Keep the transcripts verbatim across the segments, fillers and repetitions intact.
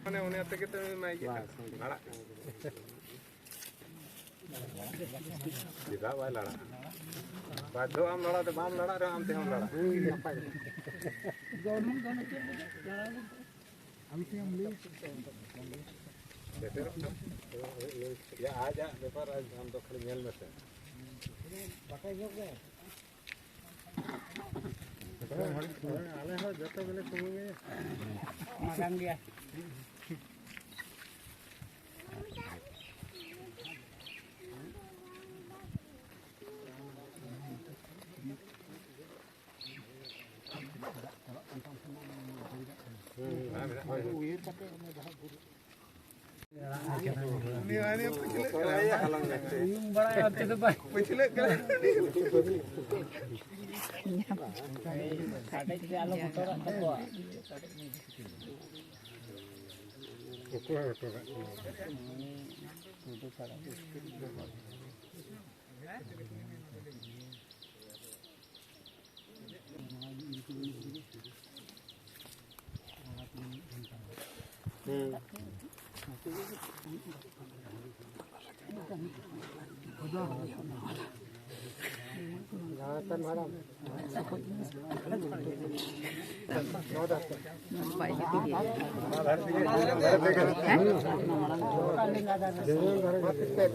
ᱢᱟᱱᱮ ᱩᱱᱤ ᱟᱛᱮ ᱜᱮ ᱛᱚ ᱮᱢᱟᱭ ᱜᱮ ᱞᱟᱲᱟᱜ ᱠᱟᱱᱟ᱾ ᱪᱮᱫᱟᱜ ᱵᱟᱭ ᱞᱟᱲᱟᱜᱼᱟ? ᱵᱟᱫᱽᱫᱷᱚ ᱟᱢ ᱞᱟᱲᱟ ᱛᱮ ᱵᱟᱢ ᱞᱟᱲᱟᱜ ᱨᱮᱦᱚᱸ ᱟᱢ ᱛᱮᱦᱚᱸᱢ ᱞᱟᱲᱟᱜᱼᱟ᱾ ᱦᱩᱸ, ᱱᱟᱯᱟᱭ ᱜᱮ᱾ ᱟᱢ ᱛᱮᱦᱚᱸᱢ ᱞᱟᱹᱭ᱾ ᱥᱮᱴᱮᱨᱚᱜ ᱠᱟᱱᱟ᱾ ᱭᱟ, ᱟᱡᱟᱜ ᱵᱮᱯᱟᱨ, ᱟᱡ ᱟᱢ ᱫᱚ ᱠᱷᱟᱹᱞᱤ ᱧᱮᱞ ᱢᱮᱥᱮ᱾ ᱟᱞᱮ ᱦᱚᱸ ᱡᱚᱛᱚ ᱜᱮᱞᱮ ᱥᱚᱢᱚᱭ ᱜᱮᱭᱟ᱾ ᱢᱟᱨᱟᱝ ᱜᱮᱭᱟ᱾ ᱩᱭᱦᱟᱹᱨ ᱠᱟᱛᱮ ᱚᱱᱟ ᱡᱟᱦᱟᱸ ᱵᱩᱨᱩ ᱩᱱᱤ ᱦᱟᱹᱱᱤ ᱯᱟᱹᱪᱷᱞᱟᱹᱜ ᱠᱟᱱᱟᱭ᱾ ᱩᱭᱩᱝ ᱵᱟᱲᱟᱭᱟ ᱚᱱᱛᱮ ᱫᱚ ᱵᱟᱭ ᱯᱟᱹᱪᱷᱞᱟᱹᱜ ᱠᱟᱱᱟᱭ᱾ ᱥᱟᱰᱮ ᱛᱮ ᱟᱞᱚ ᱵᱚᱛᱚᱨᱚᱜ ᱛᱟᱠᱚᱣᱟ᱾ ᱚᱠᱚᱭ ᱦᱚᱴᱚ ᱠᱟᱜ ᱠᱟᱱᱟ?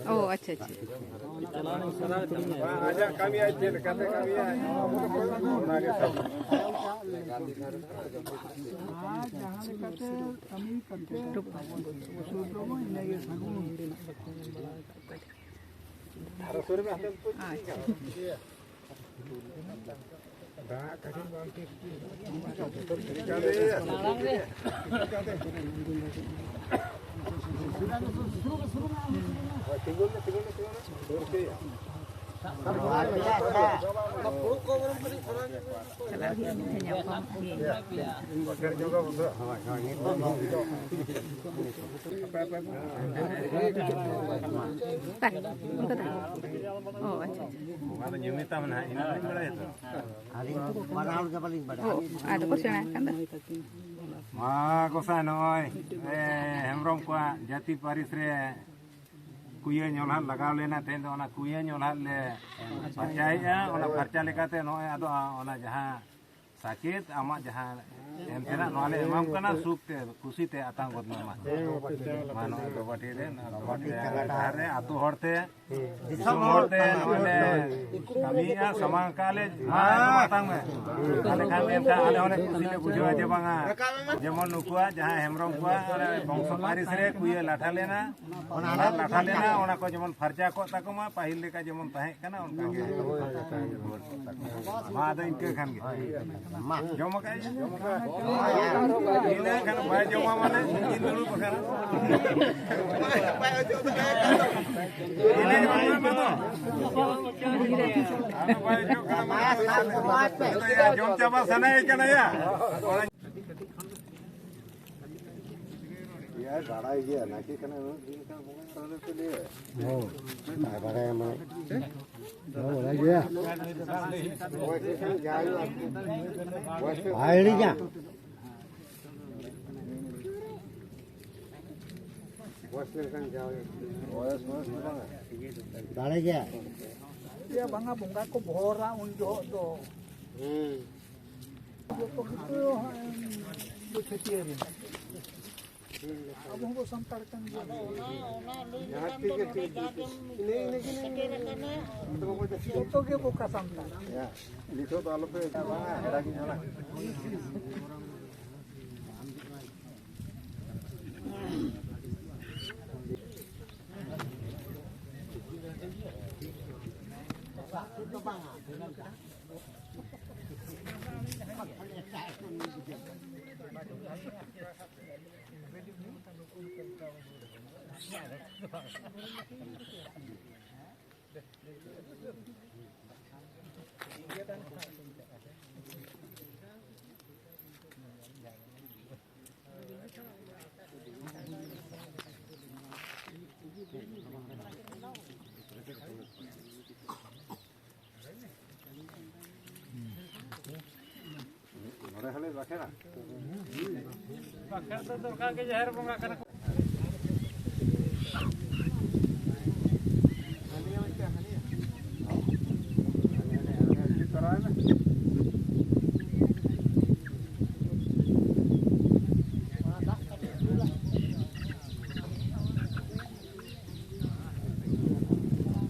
ᱚ, ᱟᱪᱪᱷᱟ, ᱟᱪᱪᱷᱟ᱾ ᱟᱡᱟᱜ ᱠᱟᱹᱢᱤ ᱟᱡ ᱪᱮᱫ ᱞᱮᱠᱟᱛᱮ ᱠᱟᱹᱢᱤᱭᱟᱭ, ᱚᱱᱟ ᱜᱮ ᱥᱟᱵ᱾ ᱟᱨ ᱡᱟᱦᱟᱸ ᱞᱮᱠᱟᱛᱮ ᱠᱟᱹᱢᱤ ᱠᱟᱛᱮ ᱟᱹᱥᱩᱞ ᱫᱚᱵᱚ ᱤᱱᱟᱹᱜᱮ ᱥᱟᱹᱜᱩᱱ᱾ ᱟᱨ ᱥᱩᱨ ᱨᱮ ᱦᱟᱱᱛᱮ ᱫᱟᱜ ᱠᱟᱹᱴᱤᱡ ᱵᱟᱝ ᱴᱷᱤᱠ᱾ ᱛᱤᱸᱜᱩᱱ ᱢᱮ, ᱛᱤᱸᱜᱩᱱ ᱢᱮ, ᱛᱤᱸᱜᱩᱱ ᱢᱮ᱾ ᱵᱟᱹᱲᱛᱤᱭᱟ᱾ ᱪᱟᱞᱟᱜ ᱦᱩᱭᱩᱜᱼᱟ, ᱢᱤᱫ ᱫᱷᱟᱣ ᱧᱟᱯᱟᱢ ᱦᱩᱭᱩᱜᱼᱟ᱾ ᱵᱟᱝ, ᱚᱱᱠᱟ ᱫᱚ ᱵᱟᱝ᱾ ᱚ, ᱟᱪᱪᱷᱟ, ᱟᱪᱪᱷᱟ᱾ ᱵᱚᱸᱜᱟ ᱫᱚ ᱧᱩᱢᱮ ᱛᱟᱢ ᱱᱟᱦᱟᱜ, ᱤᱱᱟᱹ ᱫᱚᱧ ᱵᱟᱲᱟᱭᱟ ᱛᱚ᱾ ᱟᱹᱞᱤᱧ ᱵᱟᱱᱟ ᱦᱚᱲ ᱜᱮ ᱵᱟᱹᱞᱤᱧ ᱵᱟᱲᱟᱭᱟ᱾ ᱚ, ᱟᱫᱚ ᱠᱚ ᱥᱮᱬᱟ ᱟᱠᱟᱱ ᱫᱚ᱾ ᱢᱟ ᱜᱚᱸᱥᱟᱭ, ᱱᱚᱜᱼᱚᱭ, ᱮ, ᱦᱮᱢᱵᱨᱚᱢ ᱠᱚᱣᱟᱜ ᱡᱟᱹᱛᱤ ᱯᱟᱹᱨᱤᱥ ᱨᱮ ᱠᱩᱭᱟᱹ ᱧᱚᱞᱦᱟᱫ ᱞᱟᱜᱟᱣ ᱞᱮᱱᱟ᱾ ᱛᱮᱦᱮᱧ ᱫᱚ ᱚᱱᱟ ᱠᱩᱭᱟᱹ ᱧᱚᱞᱦᱟᱫ ᱞᱮ ᱯᱷᱟᱨᱪᱟᱭᱮᱫᱼᱟ᱾ ᱚᱱᱟ ᱯᱷᱟᱨᱪᱟ ᱞᱮᱠᱟᱛᱮ ᱱᱚᱜᱼᱚᱭ ᱟᱫᱚ ᱚᱱᱟ ᱡᱟᱦᱟᱸ ᱥᱟᱠᱮᱛ, ᱟᱢᱟᱜ ᱡᱟᱦᱟᱸ ᱮᱢ ᱛᱮᱱᱟᱜ, ᱱᱚᱣᱟ ᱞᱮ ᱮᱢᱟᱢ ᱠᱟᱱᱟ, ᱥᱩᱠ ᱛᱮ, ᱠᱩᱥᱤ ᱛᱮ ᱟᱛᱟᱝ ᱜᱚᱫ ᱢᱮ ᱢᱟ᱾ ᱢᱟ ᱱᱚᱜᱼᱚᱭ ᱫᱚᱵᱟᱴᱤ ᱨᱮ, ᱱᱚᱣᱟ ᱫᱚᱵᱟᱴᱤ ᱨᱮ, ᱰᱟᱦᱟᱨ ᱨᱮ, ᱟᱹᱛᱩ ᱦᱚᱲ ᱛᱮ, ᱫᱤᱥᱚᱢ ᱦᱚᱲ ᱛᱮ ᱱᱚᱜᱼᱚᱭ ᱞᱮ ᱠᱟᱹᱢᱤᱭᱮᱫᱼᱟ, ᱥᱟᱢᱟᱝ ᱠᱟᱜ ᱞᱮ, ᱢᱟ ᱟᱛᱟᱝ ᱢᱮ᱾ ᱛᱟᱦᱞᱮ ᱠᱷᱟᱱ ᱮᱱᱠᱷᱟᱱ ᱟᱞᱮ ᱦᱚᱸᱞᱮ ᱠᱩᱥᱤ ᱞᱮ ᱵᱩᱡᱷᱟᱹᱣᱟ ᱡᱮ ᱵᱟᱝᱟ, ᱡᱮᱢᱚᱱ ᱱᱩᱠᱩᱣᱟᱜ ᱡᱟᱦᱟᱸ ᱦᱮᱢᱵᱨᱚᱢ ᱠᱚᱣᱟᱜ ᱚᱱᱮ ᱵᱚᱝᱥᱚ ᱯᱟᱹᱨᱤᱥ ᱨᱮ ᱠᱩᱭᱟᱹ ᱞᱟᱴᱷᱟ ᱞᱮᱱᱟ, ᱚᱱᱟ ᱞᱟᱴᱷᱟ ᱞᱮᱱᱟ, ᱚᱱᱟ ᱠᱚ ᱡᱮᱢᱚᱱ ᱯᱷᱟᱨᱪᱟ ᱠᱚᱜ ᱛᱟᱠᱚ ᱢᱟ, ᱯᱟᱹᱦᱤᱞ ᱞᱮᱠᱟ ᱡᱮᱢᱚᱱ ᱛᱟᱦᱮᱸ ᱠᱟᱱᱟ, ᱚᱱᱠᱟ ᱜᱮ ᱨᱩᱣᱟᱹᱲ ᱠᱚᱜ ᱛᱟᱠᱚ ᱢᱟ᱾ ᱟᱫᱚ ᱤᱱᱠᱟᱹ ᱠᱷᱟᱱ ᱜᱮ᱾ ᱢᱟ᱾ ᱡᱚᱢ ᱟᱠᱟᱫ ᱟᱹᱧ᱾ ᱤᱱᱟᱹ ᱠᱷᱟᱱ ᱵᱟᱭ ᱡᱚᱢᱟ ᱢᱟᱱᱮ ᱤᱧ ᱫᱩᱲᱩᱵ ᱟᱠᱟᱱᱟ᱾ ᱤᱱᱟᱹ ᱡᱚᱢ ᱢᱮ ᱢᱟ ᱫᱚ᱾ ᱟᱫᱚ ᱵᱟᱭ ᱡᱚᱢ ᱠᱟᱱᱟ ᱢᱟ᱾ ᱟᱫᱚ ᱭᱟ, ᱡᱚᱢ ᱪᱟᱵᱟ ᱥᱟᱱᱟᱭᱮ ᱠᱟᱱᱟ ᱭᱟ᱾ ᱮᱭᱟᱭ ᱵᱟᱲᱟᱭ ᱜᱮᱭᱟ, ᱱᱟᱭᱠᱮ ᱠᱟᱱᱟᱭ, ᱩᱱᱟᱹᱜ ᱫᱤᱱ ᱠᱷᱚᱱ ᱵᱚᱸᱜᱟ ᱛᱟᱦᱞᱮ ᱠᱚ ᱞᱟᱹᱭᱟ᱾ ᱦᱮᱸ, ᱵᱟᱭ ᱵᱟᱲᱟᱭᱟ ᱢᱟᱱᱮ᱾ ᱦᱮᱸ, ᱵᱟᱲᱟᱭ ᱜᱮᱭᱟ᱾ ᱵᱚᱭᱮᱥ ᱞᱮᱠᱷᱟᱱ ᱡᱟ ᱦᱩᱭᱩᱜᱼᱟ᱾ ᱵᱚᱭᱮᱥ ᱵᱟᱭ ᱦᱤᱲᱤᱧᱟ᱾ ᱵᱚᱭᱮᱥ ᱞᱮᱱᱠᱷᱟᱱ ᱡᱟ ᱦᱩᱭᱩᱜᱼᱟ᱾ ᱵᱚᱭᱮᱥ, ᱵᱚᱭᱮᱥ ᱫᱚ ᱵᱟᱝᱟ᱾ ᱵᱟᱲᱟᱭ ᱜᱮᱭᱟ᱾ ᱤᱭᱟᱹ ᱵᱟᱝᱟ, ᱵᱚᱸᱜᱟ ᱠᱚ ᱵᱚᱦᱚᱨᱟ ᱩᱱ ᱡᱚᱦᱚᱜ ᱫᱚ᱾ ᱦᱩᱸ᱾ ᱡᱚᱛᱚ ᱜᱤᱫᱽᱨᱟᱹ ᱦᱚᱸ ᱪᱷᱟᱹᱴᱭᱟᱹᱨ ᱮᱱᱟ᱾ ᱟᱵᱚ ᱦᱚᱸᱵᱚ ᱥᱟᱱᱛᱟᱲ ᱠᱟᱱ ᱜᱮᱭᱟ᱾ ᱟᱫᱚ ᱚᱱᱟ, ᱚᱱᱟ ᱞᱟᱹᱭ ᱦᱮᱸ, ᱞᱮᱠᱷᱟᱱ ᱴᱷᱤᱠ ᱫᱚ ᱜᱮᱭᱟ, ᱱᱚᱰᱮ ᱴᱷᱤᱠ ᱜᱮᱭᱟ, ᱡᱟᱜᱮ ᱴᱷᱤᱠ ᱜᱮᱭᱟ᱾ ᱤᱱᱟᱹ, ᱤᱱᱟᱹ ᱜᱮ, ᱤᱱᱟᱹ ᱜᱮ, ᱥᱮᱴᱮᱨ ᱤᱱᱟᱹ ᱜᱮ᱾ ᱟᱠᱟᱱᱟ᱾ ᱟᱫᱚ ᱵᱟᱵᱟ ᱫᱚ ᱡᱚᱛᱚ ᱜᱮ ᱵᱚᱠᱟ ᱥᱟᱱᱛᱟᱲ᱾ ᱭᱟ, ᱱᱤᱛᱚᱜ ᱫᱚ ᱟᱞᱚᱯᱮ ᱪᱟᱞᱟᱜᱼᱟ, ᱦᱮᱲᱟ ᱜᱮ ᱧᱮᱞᱟ᱾ ᱵᱟᱠᱷᱮᱲ ᱫᱚ ᱫᱚᱨᱠᱟᱨ ᱜᱮ, ᱡᱟᱦᱮᱨ ᱵᱚᱸᱜᱟ ᱠᱟᱱᱟ ᱠᱚ᱾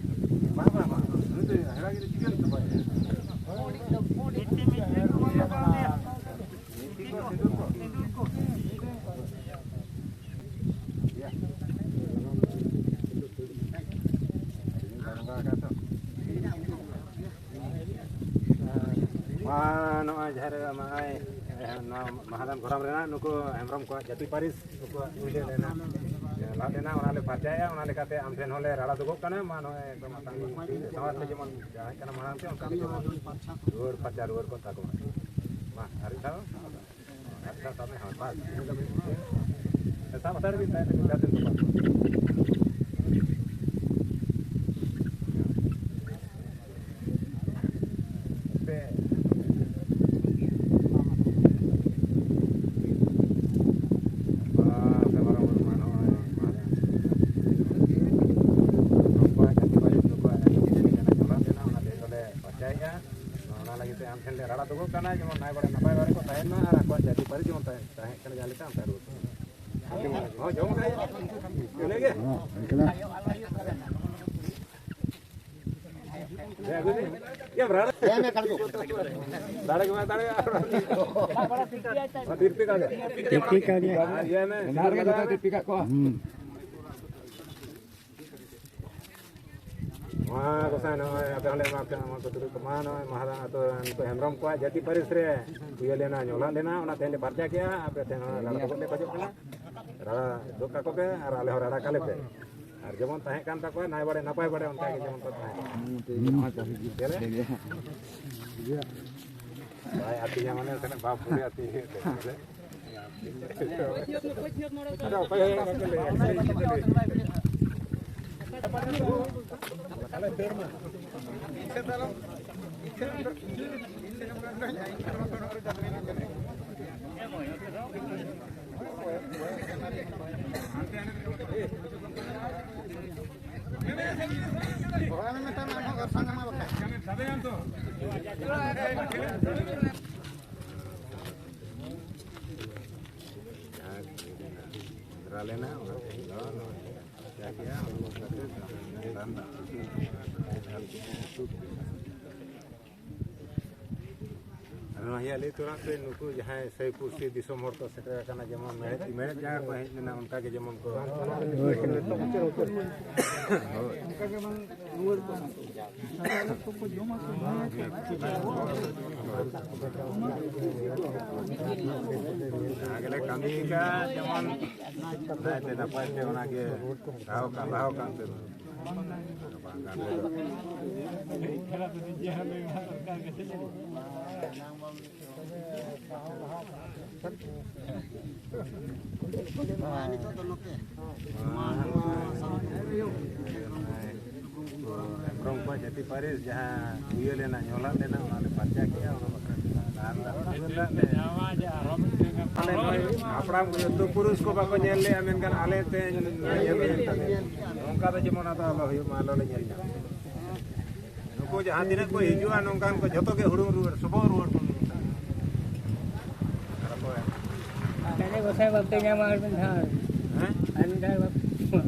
ᱢᱟ ᱱᱚᱜᱼᱚᱭ ᱡᱟᱦᱮᱨ ᱮᱨᱟ, ᱱᱚᱜᱼᱚᱭ, ᱮ, ᱱᱚᱣᱟ ᱢᱟᱦᱟᱫᱟᱱ ᱜᱚᱨᱟᱢ ᱨᱮᱱᱟᱜ ᱱᱩᱠᱩ ᱦᱮᱢᱵᱨᱚᱢ ᱠᱚᱣᱟᱜ ᱡᱟᱹᱛᱤ ᱯᱟᱹᱨᱤᱥ, ᱱᱩᱠᱩᱣᱟᱜ ᱯᱩᱭᱞᱟᱹ ᱨᱮᱱᱟᱜ, ᱮ, ᱞᱟᱫ ᱨᱮᱱᱟᱜ ᱚᱱᱟ ᱞᱮ ᱯᱷᱟᱨᱪᱟᱭᱮᱫᱼᱟ᱾ ᱚᱱᱟ ᱞᱮᱠᱟᱛᱮ ᱟᱢ ᱴᱷᱮᱱ ᱦᱚᱸᱞᱮ ᱨᱟᱲᱟ ᱫᱩᱜᱚᱜ ᱠᱟᱱᱟ᱾ ᱢᱟ ᱱᱚᱜᱼᱚᱭ ᱮᱠᱫᱚᱢ ᱟᱛᱟᱝ ᱥᱟᱶᱟᱨ ᱛᱮ ᱡᱮᱢᱚᱱ ᱡᱟᱦᱟᱸ ᱠᱟᱱᱟ ᱢᱟᱲᱟᱝ ᱛᱮ, ᱚᱱᱠᱟ ᱜᱮ ᱡᱮᱢᱚᱱ ᱨᱩᱣᱟᱹᱲ ᱯᱷᱟᱨᱪᱟ ᱨᱩᱣᱟᱹᱲ ᱠᱚᱜ ᱛᱟᱠᱚ ᱢᱟ᱾ ᱢᱟ ᱟᱨ ᱢᱤᱫ ᱫᱷᱟᱣ᱾ ᱟᱪᱪᱷᱟ, ᱛᱟᱦᱞᱮ ᱦᱟᱸ, ᱵᱟᱥ, ᱤᱱᱟᱹ ᱫᱚ ᱢᱤᱫ ᱜᱮ᱾ ᱥᱟᱵ ᱦᱟᱛᱟᱲ ᱵᱤᱱ, ᱛᱟᱭᱚᱢ ᱛᱮ ᱡᱟᱦᱟᱸ ᱛᱤᱱ ᱛᱚᱯᱟᱜ᱾ ᱯᱮ᱾ ᱵᱟᱥ, ᱢᱟᱨᱟᱝ ᱵᱩᱨᱩ ᱢᱟ ᱱᱚᱜᱼᱚᱭ, ᱢᱟ ᱱᱚᱝᱠᱟ ᱡᱟᱹᱛᱤ ᱵᱟᱹᱲᱤᱡ ᱱᱩᱠᱩᱣᱟᱜ ᱡᱟᱹᱛᱤ ᱠᱟᱱᱟ, ᱪᱟᱞᱟᱜ ᱠᱟᱱᱟ, ᱚᱱᱟ ᱛᱮᱜᱮ ᱞᱮ ᱯᱟᱸᱪᱟᱭᱮᱜᱼᱟ᱾ ᱚᱱᱟ ᱞᱟᱹᱜᱤᱫ ᱛᱮ ᱟᱢ ᱴᱷᱮᱱ ᱞᱮ ᱨᱟᱲᱟ ᱫᱩᱜᱩᱜ ᱠᱟᱱᱟ, ᱡᱮᱢᱚᱱ ᱱᱟᱭ ᱵᱟᱲᱮ ᱱᱟᱯᱟᱭ ᱵᱟᱲᱮ ᱠᱚ ᱛᱟᱦᱮᱱ ᱢᱟ ᱟᱨ ᱟᱠᱚᱣᱟᱜ ᱡᱟᱹᱛᱤ ᱯᱟᱹᱨᱤᱥ ᱡᱮᱢᱚᱱ ᱛᱟᱦᱮᱱ, ᱛᱟᱦᱮᱸ ᱠᱟᱱᱟ, ᱡᱟᱦᱟᱸ ᱞᱮᱠᱟ ᱚᱱᱠᱟ ᱨᱩᱣᱟᱹᱲ ᱠᱚ᱾ ᱦᱚᱸ, ᱡᱚᱢ ᱠᱟᱜ ᱦᱩᱭᱩᱜᱼᱟ᱾ ᱤᱱᱟᱹᱜᱮ᱾ ᱦᱚᱸ, ᱤᱱᱠᱟᱹ ᱫᱚ᱾ ᱫᱟᱲᱮ ᱜᱮ ᱵᱟᱭ ᱫᱟᱲᱮᱭᱟᱜᱼᱟ᱾ ᱛᱤᱨᱯᱤ ᱠᱟᱜ ᱜᱮ᱾ ᱛᱤᱨᱯᱤ ᱠᱟᱜ ᱜᱮ᱾ ᱟᱨ ᱤᱭᱟᱹ ᱢᱮ᱾ ᱚᱱᱟ ᱨᱮᱜᱮ ᱡᱚᱛᱚ ᱛᱤᱨᱯᱤ ᱠᱟᱜ ᱠᱚᱣᱟ᱾ ᱦᱩᱸ᱾ ᱢᱟ ᱜᱚᱸᱥᱟᱭ, ᱱᱚᱜᱼᱚᱭ ᱟᱯᱮ ᱦᱚᱸᱞᱮ ᱮᱢᱟ ᱯᱮᱭᱟ, ᱱᱚᱣᱟ ᱠᱚ ᱛᱩᱲᱩᱠ ᱠᱚ᱾ ᱢᱟ ᱱᱚᱜᱼᱚᱭ ᱢᱟᱦᱟᱨᱟ ᱟᱹᱛᱩ ᱨᱮᱱ ᱱᱩᱠᱩ ᱦᱮᱢᱵᱨᱚᱢ ᱠᱚᱣᱟᱜ ᱡᱟᱹᱛᱤ ᱯᱟᱹᱨᱤᱥ ᱨᱮ ᱤᱭᱟᱹ ᱞᱮᱱᱟ, ᱧᱚᱞᱟᱜ ᱞᱮᱱᱟ, ᱚᱱᱟ ᱛᱮᱦᱮᱧ ᱞᱮ ᱯᱟᱨᱪᱟ ᱠᱮᱜᱼᱟ᱾ ᱟᱯᱮ ᱴᱷᱮᱱ ᱦᱚᱸ ᱨᱟᱲᱟ ᱫᱚ ᱞᱮ ᱠᱷᱚᱡᱚᱜ ᱠᱟᱱᱟ, ᱨᱟᱲᱟ ᱫᱩᱜ ᱠᱟᱠᱚ ᱯᱮ ᱟᱨ ᱟᱞᱮ ᱦᱚᱸ ᱨᱟᱲᱟ ᱠᱟᱞᱮ ᱯᱮ᱾ ᱟᱨ ᱡᱮᱢᱚᱱ ᱛᱟᱦᱮᱸ ᱠᱟᱱ ᱛᱟᱠᱚᱣᱟ ᱱᱟᱭ ᱵᱟᱲᱮ ᱱᱟᱯᱟᱭ ᱵᱟᱲᱮ, ᱚᱱᱠᱟ ᱜᱮ ᱡᱮᱢᱚᱱ ᱠᱚ ᱛᱟᱦᱮᱸ ᱠᱟᱱᱟ᱾ ᱪᱮᱫ ᱞᱮ? ᱵᱟᱭ ᱟᱹᱛᱤᱧᱟ ᱢᱟᱱᱮ ᱥᱮᱱᱚᱜ ᱵᱟᱯ ᱯᱩᱨᱟᱹ ᱟᱹᱛᱤᱧ ᱦᱩᱭᱩᱜ ᱛᱟᱭᱟ᱾ ᱟᱫᱚ ᱚᱠᱚᱭ ᱦᱚᱸ ᱵᱟᱠᱚ ᱞᱟᱹᱭᱟ᱾ ᱟᱞᱮ ᱫᱟᱹᱲ ᱢᱟ᱾ ᱤᱧ ᱥᱮᱫ ᱫᱚ ᱟᱞᱚᱢ, ᱤᱧ ᱥᱮᱫ ᱫᱚ ᱟᱞᱚᱢ ᱫᱟᱹᱲ, ᱤᱧ ᱥᱮᱫ ᱫᱚ ᱟᱞᱚᱢ ᱫᱟᱹᱲ, ᱤᱧ ᱥᱮᱫ ᱫᱚ ᱟᱞᱚᱢ ᱫᱟᱹᱲ᱾ ᱟᱨ ᱱᱚᱣᱟ ᱦᱤᱭᱟ ᱞᱟᱹᱭ ᱛᱚᱨᱟ ᱯᱮ, ᱱᱩᱠᱩ ᱡᱟᱦᱟᱸᱭ ᱥᱟᱹᱭ ᱯᱩᱲᱥᱤ ᱫᱤᱥᱚᱢ ᱦᱚᱲ ᱠᱚ ᱥᱮᱴᱮᱨ ᱟᱠᱟᱱᱟ, ᱡᱮᱢᱚᱱ ᱢᱮᱲᱦᱮᱫ, ᱢᱮᱲᱦᱮᱫ ᱡᱟᱸᱜᱟ ᱠᱚ ᱦᱮᱡ ᱞᱮᱱᱟ, ᱚᱱᱠᱟ ᱜᱮ ᱡᱮᱢᱚᱱ ᱠᱚ᱾ ᱦᱳᱭ᱾ ᱡᱟᱦᱟᱸ ᱜᱮᱞᱮ ᱠᱟᱹᱢᱤ ᱠᱟᱜ, ᱡᱮᱢᱚᱱ ᱱᱟᱭᱛᱮ ᱱᱟᱯᱟᱭ ᱛᱮ ᱚᱱᱟᱜᱮ ᱫᱟᱣ ᱠᱟᱱ, ᱫᱟᱣ ᱠᱟᱱ ᱛᱟᱵᱚᱱᱟ᱾ ᱦᱮᱢᱵᱨᱚᱢ ᱠᱚᱣᱟᱜ ᱡᱟᱹᱛᱤ ᱯᱟᱹᱨᱤᱥ ᱡᱟᱦᱟᱸ ᱤᱭᱟᱹ ᱞᱮᱱᱟ, ᱧᱚᱞᱟᱜ ᱞᱮᱱᱟ, ᱚᱱᱟ ᱞᱮ ᱯᱟᱨᱪᱟ ᱠᱮᱜᱼᱟ, ᱚᱱᱟ ᱵᱟᱠᱷᱨᱟ ᱛᱮ ᱞᱟᱦᱟ ᱫᱟᱜ ᱫᱟᱜ ᱞᱮ᱾ ᱟᱞᱮ ᱱᱚᱜᱼᱚᱭ ᱦᱟᱯᱲᱟᱢ ᱠᱚ ᱡᱚᱛᱚ ᱯᱩᱨᱩᱥ ᱠᱚ ᱵᱟᱠᱚ ᱧᱮᱞ ᱞᱮᱜᱼᱟ, ᱢᱮᱱᱠᱷᱟᱱ ᱟᱞᱮ ᱛᱮ ᱧᱮᱞ ᱦᱩᱭᱮᱱ ᱛᱟᱞᱮᱭᱟ᱾ ᱱᱚᱝᱠᱟ ᱫᱚ ᱡᱮᱢᱚᱱ ᱟᱫᱚ ᱟᱞᱚ ᱦᱩᱭᱩᱜ ᱢᱟ, ᱟᱞᱚ ᱞᱮ ᱧᱮᱞ ᱧᱟᱢ᱾ ᱱᱩᱠᱩ ᱡᱟᱦᱟᱸ ᱛᱤᱱᱟᱹᱜ ᱠᱚ ᱦᱤᱡᱩᱜᱼᱟ, ᱱᱚᱝᱠᱟᱱ ᱠᱚ ᱡᱷᱚᱛᱚ ᱜᱮ ᱦᱩᱲᱩᱝ ᱨᱩᱣᱟᱹᱲ, ᱥᱚᱵᱚᱜ ᱨᱩᱣᱟᱹᱲ ᱵᱚᱱ ᱢᱮᱛᱟ᱾ ᱟᱨ ᱚᱠᱚᱭ? ᱛᱟᱦᱞᱮ ᱜᱚᱸᱥᱟᱭ ᱵᱟᱯᱮ ᱧᱟᱢᱟ ᱟᱨ ᱢᱤᱫ ᱫᱷᱟᱣ? ᱦᱮᱸ? ᱟᱨ ᱢᱤᱫ ᱫᱷᱟᱣ ᱵᱟᱯᱮ ᱧᱟᱢᱟ?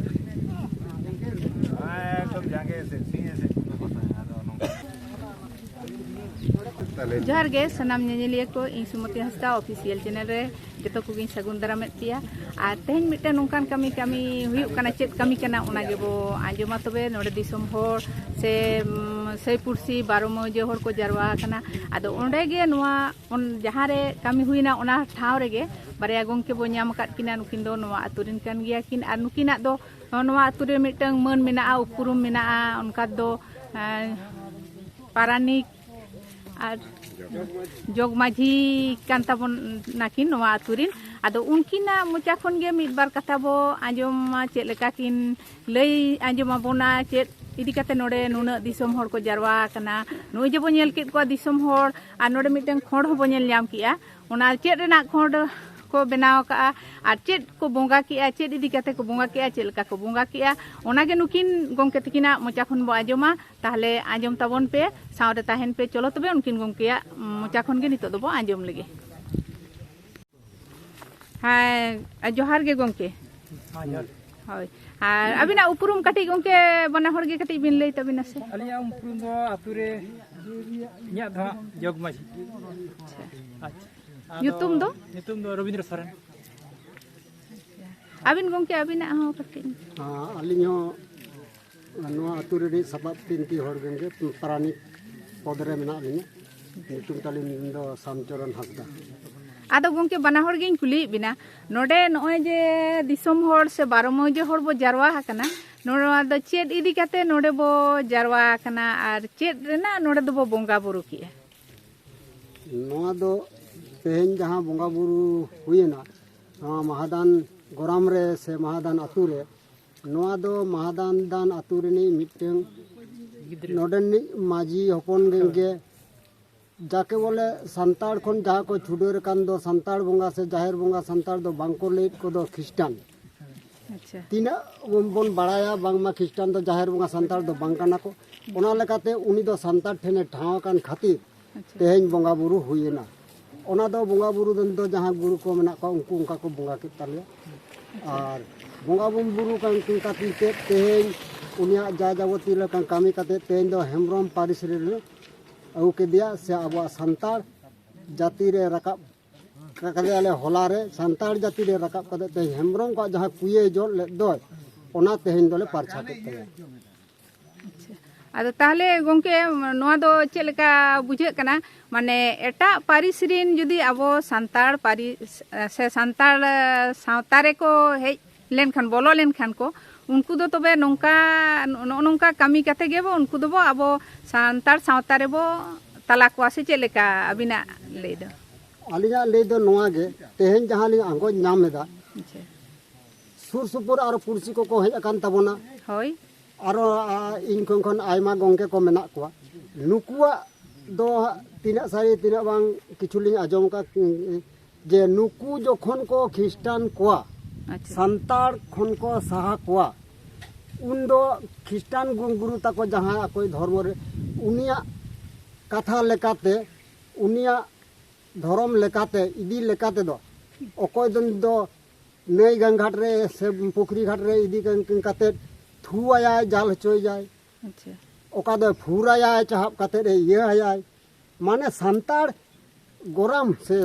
ᱮᱠᱫᱚᱢ ᱡᱟᱸᱜᱮ ᱥᱮᱫ, ᱥᱤᱧ ᱥᱮᱫ ᱠᱚ ᱜᱚᱸᱥᱟᱭ, ᱟᱫᱚ ᱱᱚᱝᱠᱟ᱾ ᱡᱚᱦᱟᱨ ᱜᱮ ᱥᱟᱱᱟᱢ ᱧᱮᱧᱮᱞᱤᱭᱟᱹ ᱠᱚ, ᱤᱧ ᱥᱩᱢᱚᱛᱤ ᱦᱟᱸᱥᱫᱟ official channel ᱨᱮ ᱡᱚᱛᱚ ᱠᱚᱜᱮᱧ ᱥᱟᱹᱜᱩᱱ ᱫᱟᱨᱟᱢᱮᱫ ᱯᱮᱭᱟ᱾ ᱟᱨ ᱛᱮᱦᱮᱧ ᱢᱤᱫᱴᱮᱱ ᱱᱚᱝᱠᱟᱱ ᱠᱟᱹᱢᱤ, ᱠᱟᱹᱢᱤ ᱦᱩᱭᱩᱜ ᱠᱟᱱᱟ᱾ ᱪᱮᱫ ᱠᱟᱹᱢᱤ ᱠᱟᱱᱟ ᱚᱱᱟ ᱜᱮᱵᱚ ᱟᱸᱡᱚᱢᱟ᱾ ᱛᱚᱵᱮ ᱱᱚᱰᱮ ᱫᱤᱥᱚᱢ ᱦᱚᱲ ᱥᱮ, ᱩᱢ, ᱥᱟᱹᱭ ᱯᱩᱲᱥᱤ ᱵᱟᱨᱚ ᱢᱟᱹᱡᱷᱤ ᱦᱚᱲ ᱠᱚ ᱡᱟᱨᱣᱟ ᱟᱠᱟᱱᱟ᱾ ᱟᱫᱚ ᱚᱸᱰᱮ ᱜᱮ ᱱᱚᱣᱟ, ᱚᱱ-, ᱡᱟᱦᱟᱸ ᱨᱮ ᱠᱟᱹᱢᱤ ᱦᱩᱭᱱᱟ ᱚᱱᱟ ᱴᱷᱟᱶ ᱨᱮᱜᱮ ᱵᱟᱨᱭᱟ ᱜᱚᱢᱠᱮ ᱵᱚ ᱧᱟᱢ ᱟᱠᱟᱫ ᱠᱤᱱᱟ᱾ ᱱᱩᱠᱤᱱ ᱫᱚ ᱱᱚᱣᱟ ᱟᱹᱛᱩ ᱨᱮᱱ ᱠᱟᱱ ᱜᱮᱭᱟ ᱠᱤᱱ ᱟᱨ ᱱᱩᱠᱤᱱᱟᱜ ᱫᱚ ᱱᱚᱣᱟ ᱟᱹᱛᱩ ᱨᱮ ᱢᱤᱫᱴᱟᱝ ᱢᱟᱹᱱ ᱢᱮᱱᱟᱜᱼᱟ, ᱩᱯᱨᱩᱢ ᱢᱮᱱᱟᱜᱼᱟ᱾ ᱚᱱᱠᱟ ᱫᱚ, ᱮᱸ, ᱯᱟᱨᱟᱱᱤᱠ ᱟᱨ ᱡᱚᱜᱽ ᱢᱟᱹᱡᱷᱤ ᱠᱟᱱ ᱛᱟᱵᱚᱱ ᱱᱟᱹᱠᱤᱱ ᱱᱚᱣᱟ ᱟᱹᱛᱩ ᱨᱤᱱ᱾ ᱟᱫᱚ ᱩᱱᱠᱤᱱᱟᱜ ᱢᱚᱪᱟ ᱠᱷᱚᱱ ᱜᱮ ᱢᱤᱫ ᱵᱟᱨ ᱠᱟᱛᱷᱟ ᱵᱚ ᱟᱸᱡᱚᱢᱟ, ᱪᱮᱫ ᱞᱮᱠᱟ ᱠᱤᱱ ᱞᱟᱹᱭ ᱟᱸᱡᱚᱢ ᱟᱵᱚᱱᱟ, ᱪᱮᱫ ᱤᱫᱤ ᱠᱟᱛᱮ ᱱᱚᱰᱮ ᱱᱩᱱᱟᱹᱜ ᱫᱤᱥᱚᱢ ᱦᱚᱲ ᱠᱚ ᱡᱟᱨᱣᱟ ᱟᱠᱟᱱᱟ᱾ ᱱᱚᱜᱼᱚᱭ ᱡᱮᱵᱚ ᱧᱮᱞ ᱠᱮᱫ ᱠᱚᱣᱟ ᱫᱤᱥᱚᱢ ᱦᱚᱲ, ᱟᱨ ᱱᱚᱰᱮ ᱢᱤᱫᱴᱟᱝ ᱠᱷᱚᱸᱰ ᱦᱚᱸᱵᱚ ᱧᱮᱞ ᱧᱟᱢ ᱠᱮᱜᱼᱟ᱾ ᱚᱱᱟ ᱪᱮᱫ ᱨᱮᱱᱟᱜ ᱠᱷᱚᱸᱰ? ᱠᱚ ᱵᱮᱱᱟᱣ ᱟᱠᱟᱫᱼᱟ, ᱟᱨ ᱪᱮᱫ ᱠᱚ ᱵᱚᱸᱜᱟ ᱠᱮᱜᱼᱟ, ᱪᱮᱫ ᱤᱫᱤ ᱠᱟᱛᱮ ᱠᱚ ᱵᱚᱸᱜᱟ ᱠᱮᱜᱼᱟ, ᱪᱮᱫ ᱞᱮᱠᱟ ᱠᱚ ᱵᱚᱸᱜᱟ ᱠᱮᱜᱼᱟ, ᱚᱱᱟᱜᱮ ᱱᱩᱠᱤᱱ ᱜᱚᱢᱠᱮ ᱛᱟᱹᱠᱤᱱᱟᱜ ᱢᱚᱪᱟ ᱠᱷᱚᱱ ᱵᱚ ᱟᱸᱡᱚᱢᱟ᱾ ᱛᱟᱦᱚᱞᱮ ᱟᱸᱡᱚᱢ ᱛᱟᱵᱚᱱ ᱯᱮ, ᱥᱟᱶᱨᱮ ᱛᱟᱦᱮᱱ ᱯᱮ᱾ ᱪᱚᱞᱚ ᱛᱚᱵᱮ ᱩᱱᱠᱤᱱ ᱜᱚᱢᱠᱮᱭᱟᱜ ᱢᱚᱪᱟ ᱠᱷᱚᱱ ᱜᱮ ᱱᱤᱛᱚᱜ ᱫᱚᱵᱚ ᱟᱸᱡᱚᱢ ᱞᱮᱜᱮ᱾ ᱦᱮᱸ, ᱡᱚᱦᱟᱨ ᱜᱮ ᱜᱚᱢᱠᱮ᱾ ᱦᱮᱸ, ᱡᱚᱦᱟᱨ ᱜᱮ᱾ ᱦᱳᱭ, ᱟᱨ ᱟᱹᱵᱤᱱᱟᱜ ᱩᱯᱨᱩᱢ ᱠᱟᱹᱴᱤᱡ ᱜᱚᱢᱠᱮ ᱵᱟᱱᱟ ᱦᱚᱲ ᱜᱮ ᱠᱟᱹᱴᱤᱡ ᱵᱤᱱ ᱞᱟᱹᱭ ᱛᱟᱵᱤᱱᱟ ᱥᱮ? ᱟᱹᱞᱤᱧᱟᱜ ᱩᱯᱨᱩᱢ ᱫᱚ ᱟᱹᱛᱩ ᱨᱮ ᱤᱧᱟᱹᱜ ᱫᱚ ᱦᱟᱸᱜ ᱡᱚᱜᱽ ᱢᱟᱹᱡᱷᱤ᱾ ᱟᱪᱪᱷᱟ᱾ ᱟᱪᱪᱷᱟ᱾ ᱟᱫᱚ ᱧᱩᱛᱩᱢ ᱫᱚ? ᱧᱩᱛᱩᱢ ᱫᱚ ᱨᱚᱵᱤᱱᱫᱨᱚ ᱥᱚᱨᱮᱱ᱾ ᱟᱹᱵᱤᱱ ᱜᱚᱢᱠᱮ, ᱟᱹᱵᱤᱱᱟᱜ ᱦᱚᱸ ᱠᱟᱹᱴᱤᱡ᱾ ᱦᱮᱸ, ᱟᱹᱞᱤᱧ ᱦᱚᱸ ᱱᱚᱣᱟ ᱟᱹᱛᱩ ᱨᱤᱱᱤᱡ ᱥᱟᱯᱟᱵ ᱛᱤᱱᱴᱤ ᱦᱚᱲ ᱜᱮ ᱯᱟᱨᱟᱱᱤᱠ ᱯᱚᱫᱽ ᱨᱮ ᱢᱮᱱᱟᱜ ᱞᱤᱧᱟ᱾ ᱧᱩᱛᱩᱢ ᱛᱟᱹᱞᱤᱧ ᱫᱚ ᱥᱟᱢᱪᱚᱨᱚᱱ ᱦᱟᱸᱥᱫᱟ᱾ ᱟᱫᱚ ᱜᱚᱢᱠᱮ, ᱵᱟᱱᱟ ᱦᱚᱲ ᱜᱤᱧ ᱠᱩᱞᱤᱭᱮᱫ ᱵᱤᱱᱟ, ᱱᱚᱰᱮ ᱱᱚᱜᱼᱚᱭ ᱡᱮ ᱫᱤᱥᱚᱢ ᱦᱚᱲ ᱥᱮ ᱵᱟᱨᱚ ᱢᱟᱹᱡᱷᱤ ᱦᱚᱲ ᱵᱚ ᱡᱟᱨᱣᱟ ᱟᱠᱟᱱᱟ, ᱱᱚᱣᱟ ᱫᱚ ᱪᱮᱫ ᱤᱫᱤ ᱠᱟᱛᱮ ᱱᱚᱰᱮ ᱵᱚ ᱡᱟᱨᱣᱟ ᱟᱠᱟᱱᱟ ᱟᱨ ᱪᱮᱫ ᱨᱮᱱᱟᱜ ᱱᱚᱰᱮ ᱫᱚᱵᱚ ᱵᱚᱸᱜᱟ ᱵᱩᱨᱩ ᱠᱮᱜᱼᱟ? ᱱᱚᱣᱟ ᱫᱚ ᱛᱮᱦᱮᱧ ᱡᱟᱦᱟᱸ ᱵᱚᱸᱜᱟ ᱵᱩᱨᱩ ᱦᱩᱭᱮᱱᱟ, ᱱᱚᱣᱟ ᱢᱟᱦᱟᱫᱟᱱ ᱜᱚᱨᱟᱢ ᱨᱮ ᱥᱮ ᱢᱟᱦᱟᱫᱟᱱ ᱟᱹᱛᱩ ᱨᱮ, ᱱᱚᱣᱟ ᱫᱚ ᱢᱟᱦᱟᱫᱟᱱ ᱫᱟᱱ ᱟᱹᱛᱩ ᱨᱤᱱᱤᱡ ᱢᱤᱫᱴᱟᱝ ᱱᱚᱰᱮᱱᱤᱡ ᱢᱟᱹᱡᱷᱤ ᱦᱚᱯᱚᱱ ᱜᱮ, ᱡᱟᱠᱮ ᱵᱚᱞᱮ ᱥᱟᱱᱛᱟᱲ ᱠᱷᱚᱱ ᱡᱟᱦᱟᱸ ᱠᱚ ᱪᱷᱩᱰᱟᱹᱨ ᱟᱠᱟᱱ ᱫᱚ ᱥᱟᱱᱛᱟᱲ ᱵᱚᱸᱜᱟ ᱥᱮ ᱡᱟᱦᱮᱨ ᱵᱚᱸᱜᱟ, ᱥᱟᱱᱛᱟᱲ ᱫᱚ ᱵᱟᱝᱠᱚ ᱞᱟᱹᱭᱮᱫ ᱠᱚᱫᱚ ᱠᱷᱨᱤᱥᱴᱟᱱ᱾ ᱟᱪᱪᱷᱟ᱾ ᱛᱤᱱᱟᱹᱜ ᱵᱚᱱ ᱵᱟᱲᱟᱭᱟ ᱵᱟᱝᱢᱟ ᱠᱷᱨᱤᱥᱴᱟᱱ ᱫᱚ ᱡᱟᱦᱮᱨ ᱵᱚᱸᱜᱟ ᱥᱟᱱᱛᱟᱲ ᱫᱚ ᱵᱟᱝ ᱠᱟᱱᱟ ᱠᱚ, ᱚᱱᱟ ᱞᱮᱠᱟᱛᱮ ᱩᱱᱤ ᱫᱚ ᱥᱟᱱᱛᱟᱲ ᱴᱷᱮᱱᱮ ᱴᱷᱟᱶ ᱟᱠᱟᱱ ᱠᱷᱟᱹᱛᱤᱨ ᱟᱪᱪᱷᱟ᱾ ᱛᱮᱦᱮᱧ ᱵᱚᱸᱜᱟ ᱵᱩᱨᱩ ᱦᱩᱭᱮᱱᱟ᱾ ᱚᱱᱟ ᱫᱚ ᱵᱚᱸᱜᱟ ᱵᱩᱨᱩ ᱨᱮᱱ ᱫᱚ ᱡᱟᱦᱟᱸ ᱜᱩᱨᱩ ᱠᱚ ᱢᱮᱱᱟᱜ ᱠᱚᱣᱟ, ᱩᱱᱠᱩ ᱚᱱᱠᱟ ᱠᱚ ᱵᱚᱸᱜᱟ ᱠᱮᱫ ᱛᱟᱞᱮᱭᱟ᱾ ᱟᱨ ᱵᱚᱸᱜᱟ ᱵᱚᱱ ᱵᱩᱨᱩ ᱠᱟᱱ ᱠᱟᱛᱮ ᱛᱮᱦᱮᱧ ᱩᱱᱤᱭᱟᱜ ᱡᱟ ᱡᱟᱵᱚᱛᱤ ᱞᱮᱠᱟᱱ ᱠᱟᱹᱢᱤ ᱠᱟᱛᱮ ᱛᱮᱦᱮᱧ ᱫᱚ ᱦᱮᱢᱵᱨᱚᱢ ᱯᱟᱹᱨᱤᱥ ᱨᱮᱞᱮ ᱟᱹᱜᱩ ᱠᱮᱫᱮᱭᱟ, ᱥᱮ ᱟᱵᱚᱣᱟᱜ ᱥᱟᱱᱛᱟᱲ ᱡᱟᱹᱛᱤ ᱨᱮ ᱨᱟᱠᱟᱵ ᱠᱟᱫᱮᱭᱟᱞᱮ ᱦᱚᱞᱟ ᱨᱮ᱾ ᱥᱟᱱᱛᱟᱲ ᱡᱟᱹᱛᱤ ᱨᱮ ᱨᱟᱠᱟᱵ ᱠᱟᱛᱮ ᱛᱮᱦᱮᱧ ᱦᱮᱢᱵᱨᱚᱢ ᱠᱚᱣᱟᱜ ᱡᱟᱦᱟᱸ ᱠᱩᱭᱟᱹᱭ ᱡᱚᱜ ᱞᱮᱫ ᱫᱚᱭ, ᱚᱱᱟ ᱛᱮᱦᱮᱧ ᱫᱚᱞᱮ ᱯᱟᱨᱪᱷᱟ ᱠᱮᱫ ᱛᱟᱭᱟ᱾ ᱟᱪᱪᱷᱟ᱾ ᱟᱫᱚ ᱛᱟᱦᱚᱞᱮ ᱜᱚᱢᱠᱮ, ᱱᱚᱣᱟ ᱫᱚ ᱪᱮᱫ ᱞᱮᱠᱟ ᱵᱩᱡᱷᱟᱹᱜ ᱠᱟᱱᱟ? ᱢᱟᱱᱮ ᱮᱴᱟᱜ ᱯᱟᱹᱨᱤᱥ ᱨᱮᱱ ᱡᱩᱫᱤ ᱟᱵᱚ ᱥᱟᱱᱛᱟᱲ ᱯᱟᱹᱨᱤᱥ ᱥᱮ ᱥᱟᱱᱛᱟᱲ ᱥᱟᱶᱛᱟ ᱨᱮᱠᱚ ᱦᱮᱡ ᱞᱮᱱᱠᱷᱟᱱ, ᱵᱚᱞᱚ ᱞᱮᱱᱠᱷᱟᱱ ᱠᱚ, ᱩᱱᱠᱩ ᱫᱚ ᱛᱚᱵᱮ ᱱᱚᱝᱠᱟ, ᱱᱚᱜᱼᱚ ᱱᱚᱝᱠᱟ ᱠᱟᱹᱢᱤ ᱠᱟᱛᱮ ᱜᱮᱵᱚ ᱩᱱᱠᱩ ᱫᱚᱵᱚ ᱟᱵᱚ ᱥᱟᱱᱛᱟᱲ ᱥᱟᱶᱛᱟ ᱨᱮᱵᱚ ᱛᱟᱞᱟ ᱠᱚᱣᱟ, ᱥᱮ ᱪᱮᱫ ᱞᱮᱠᱟ ᱟᱹᱵᱤᱱᱟᱜ ᱞᱟᱹᱭ ᱫᱚ? ᱟᱹᱞᱤᱧᱟᱜ ᱞᱟᱹᱭ ᱫᱚ ᱱᱚᱣᱟ ᱜᱮ, ᱛᱮᱦᱮᱧ ᱡᱟᱦᱟᱸ ᱞᱤᱧ ᱟᱸᱜᱚᱪ ᱧᱟᱢ ᱮᱫᱟ, ᱟᱪᱪᱷᱟ᱾ ᱥᱩᱨ ᱥᱩᱯᱩᱨ ᱟᱨᱚ ᱯᱩᱲᱥᱤ ᱠᱚᱠᱚ ᱦᱮᱡ ᱟᱠᱟᱱ ᱛᱟᱵᱚᱱᱟ᱾ ᱦᱳᱭ᱾ ᱟᱨᱚ, ᱟ, ᱤᱧ ᱠᱷᱚᱱ, ᱠᱷᱚᱱ ᱟᱭᱢᱟ ᱜᱚᱢᱠᱮ ᱠᱚ ᱢᱮᱱᱟᱜ ᱠᱚᱣᱟ᱾ ᱱᱩᱠᱩᱣᱟᱜ ᱫᱚ ᱦᱟᱸᱜ ᱛᱤᱱᱟᱹᱜ ᱥᱟᱹᱨᱤ, ᱛᱤᱱᱟᱹᱜ ᱵᱟᱝ, ᱠᱤᱪᱷᱩ ᱞᱤᱧ ᱟᱸᱡᱚᱢ ᱟᱠᱟᱫ, ᱩᱸ, ᱡᱮ ᱱᱩᱠᱩ ᱡᱚᱠᱷᱚᱱ ᱠᱚ ᱠᱷᱨᱤᱥᱴᱟᱱ ᱠᱚᱣᱟ, ᱟᱪᱪᱷᱟ᱾ ᱥᱟᱱᱛᱟᱲ ᱠᱷᱚᱱ ᱠᱚ ᱥᱟᱦᱟ ᱠᱚᱣᱟ, ᱩᱱᱫᱚ ᱠᱷᱨᱤᱥᱴᱟᱱ ᱜᱩ- ᱜᱩᱨᱩ ᱛᱟᱠᱚ ᱡᱟᱦᱟᱸ ᱟᱠᱚᱭ ᱫᱷᱚᱨᱢᱚ ᱨᱮ, ᱩᱱᱤᱭᱟᱜ ᱠᱟᱛᱷᱟ ᱞᱮᱠᱟᱛᱮ, ᱩᱱᱤᱭᱟᱜ ᱫᱷᱚᱨᱚᱢ ᱞᱮᱠᱟᱛᱮ, ᱤᱫᱤ ᱞᱮᱠᱟᱛᱮ ᱫᱚ, ᱚᱠᱚᱭ ᱫᱚ ᱱᱤᱛ ᱫᱚ ᱱᱟᱹᱭ ᱜᱟᱝ ᱜᱷᱟᱴ ᱨᱮ ᱥᱮ ᱯᱩᱠᱷᱨᱤ ᱜᱷᱟᱴ ᱨᱮ ᱤᱫᱤ ᱠᱟᱱ, ᱠᱟᱛᱮᱫ ᱛᱷᱩᱣᱟᱭᱟᱭ, ᱡᱟᱞ ᱦᱚᱪᱚᱭᱟᱭ, ᱟᱪᱪᱷᱟ᱾ ᱚᱠᱟ ᱫᱚ ᱯᱷᱩᱨᱟᱭᱟᱭ, ᱪᱟᱦᱟᱵ ᱠᱟᱛᱮᱫ ᱮ ᱤᱭᱟᱹ ᱟᱭᱟᱭ᱾ ᱢᱟᱱᱮ ᱥᱟᱱᱛᱟᱲ ᱜᱚᱨᱟᱢ ᱥᱮ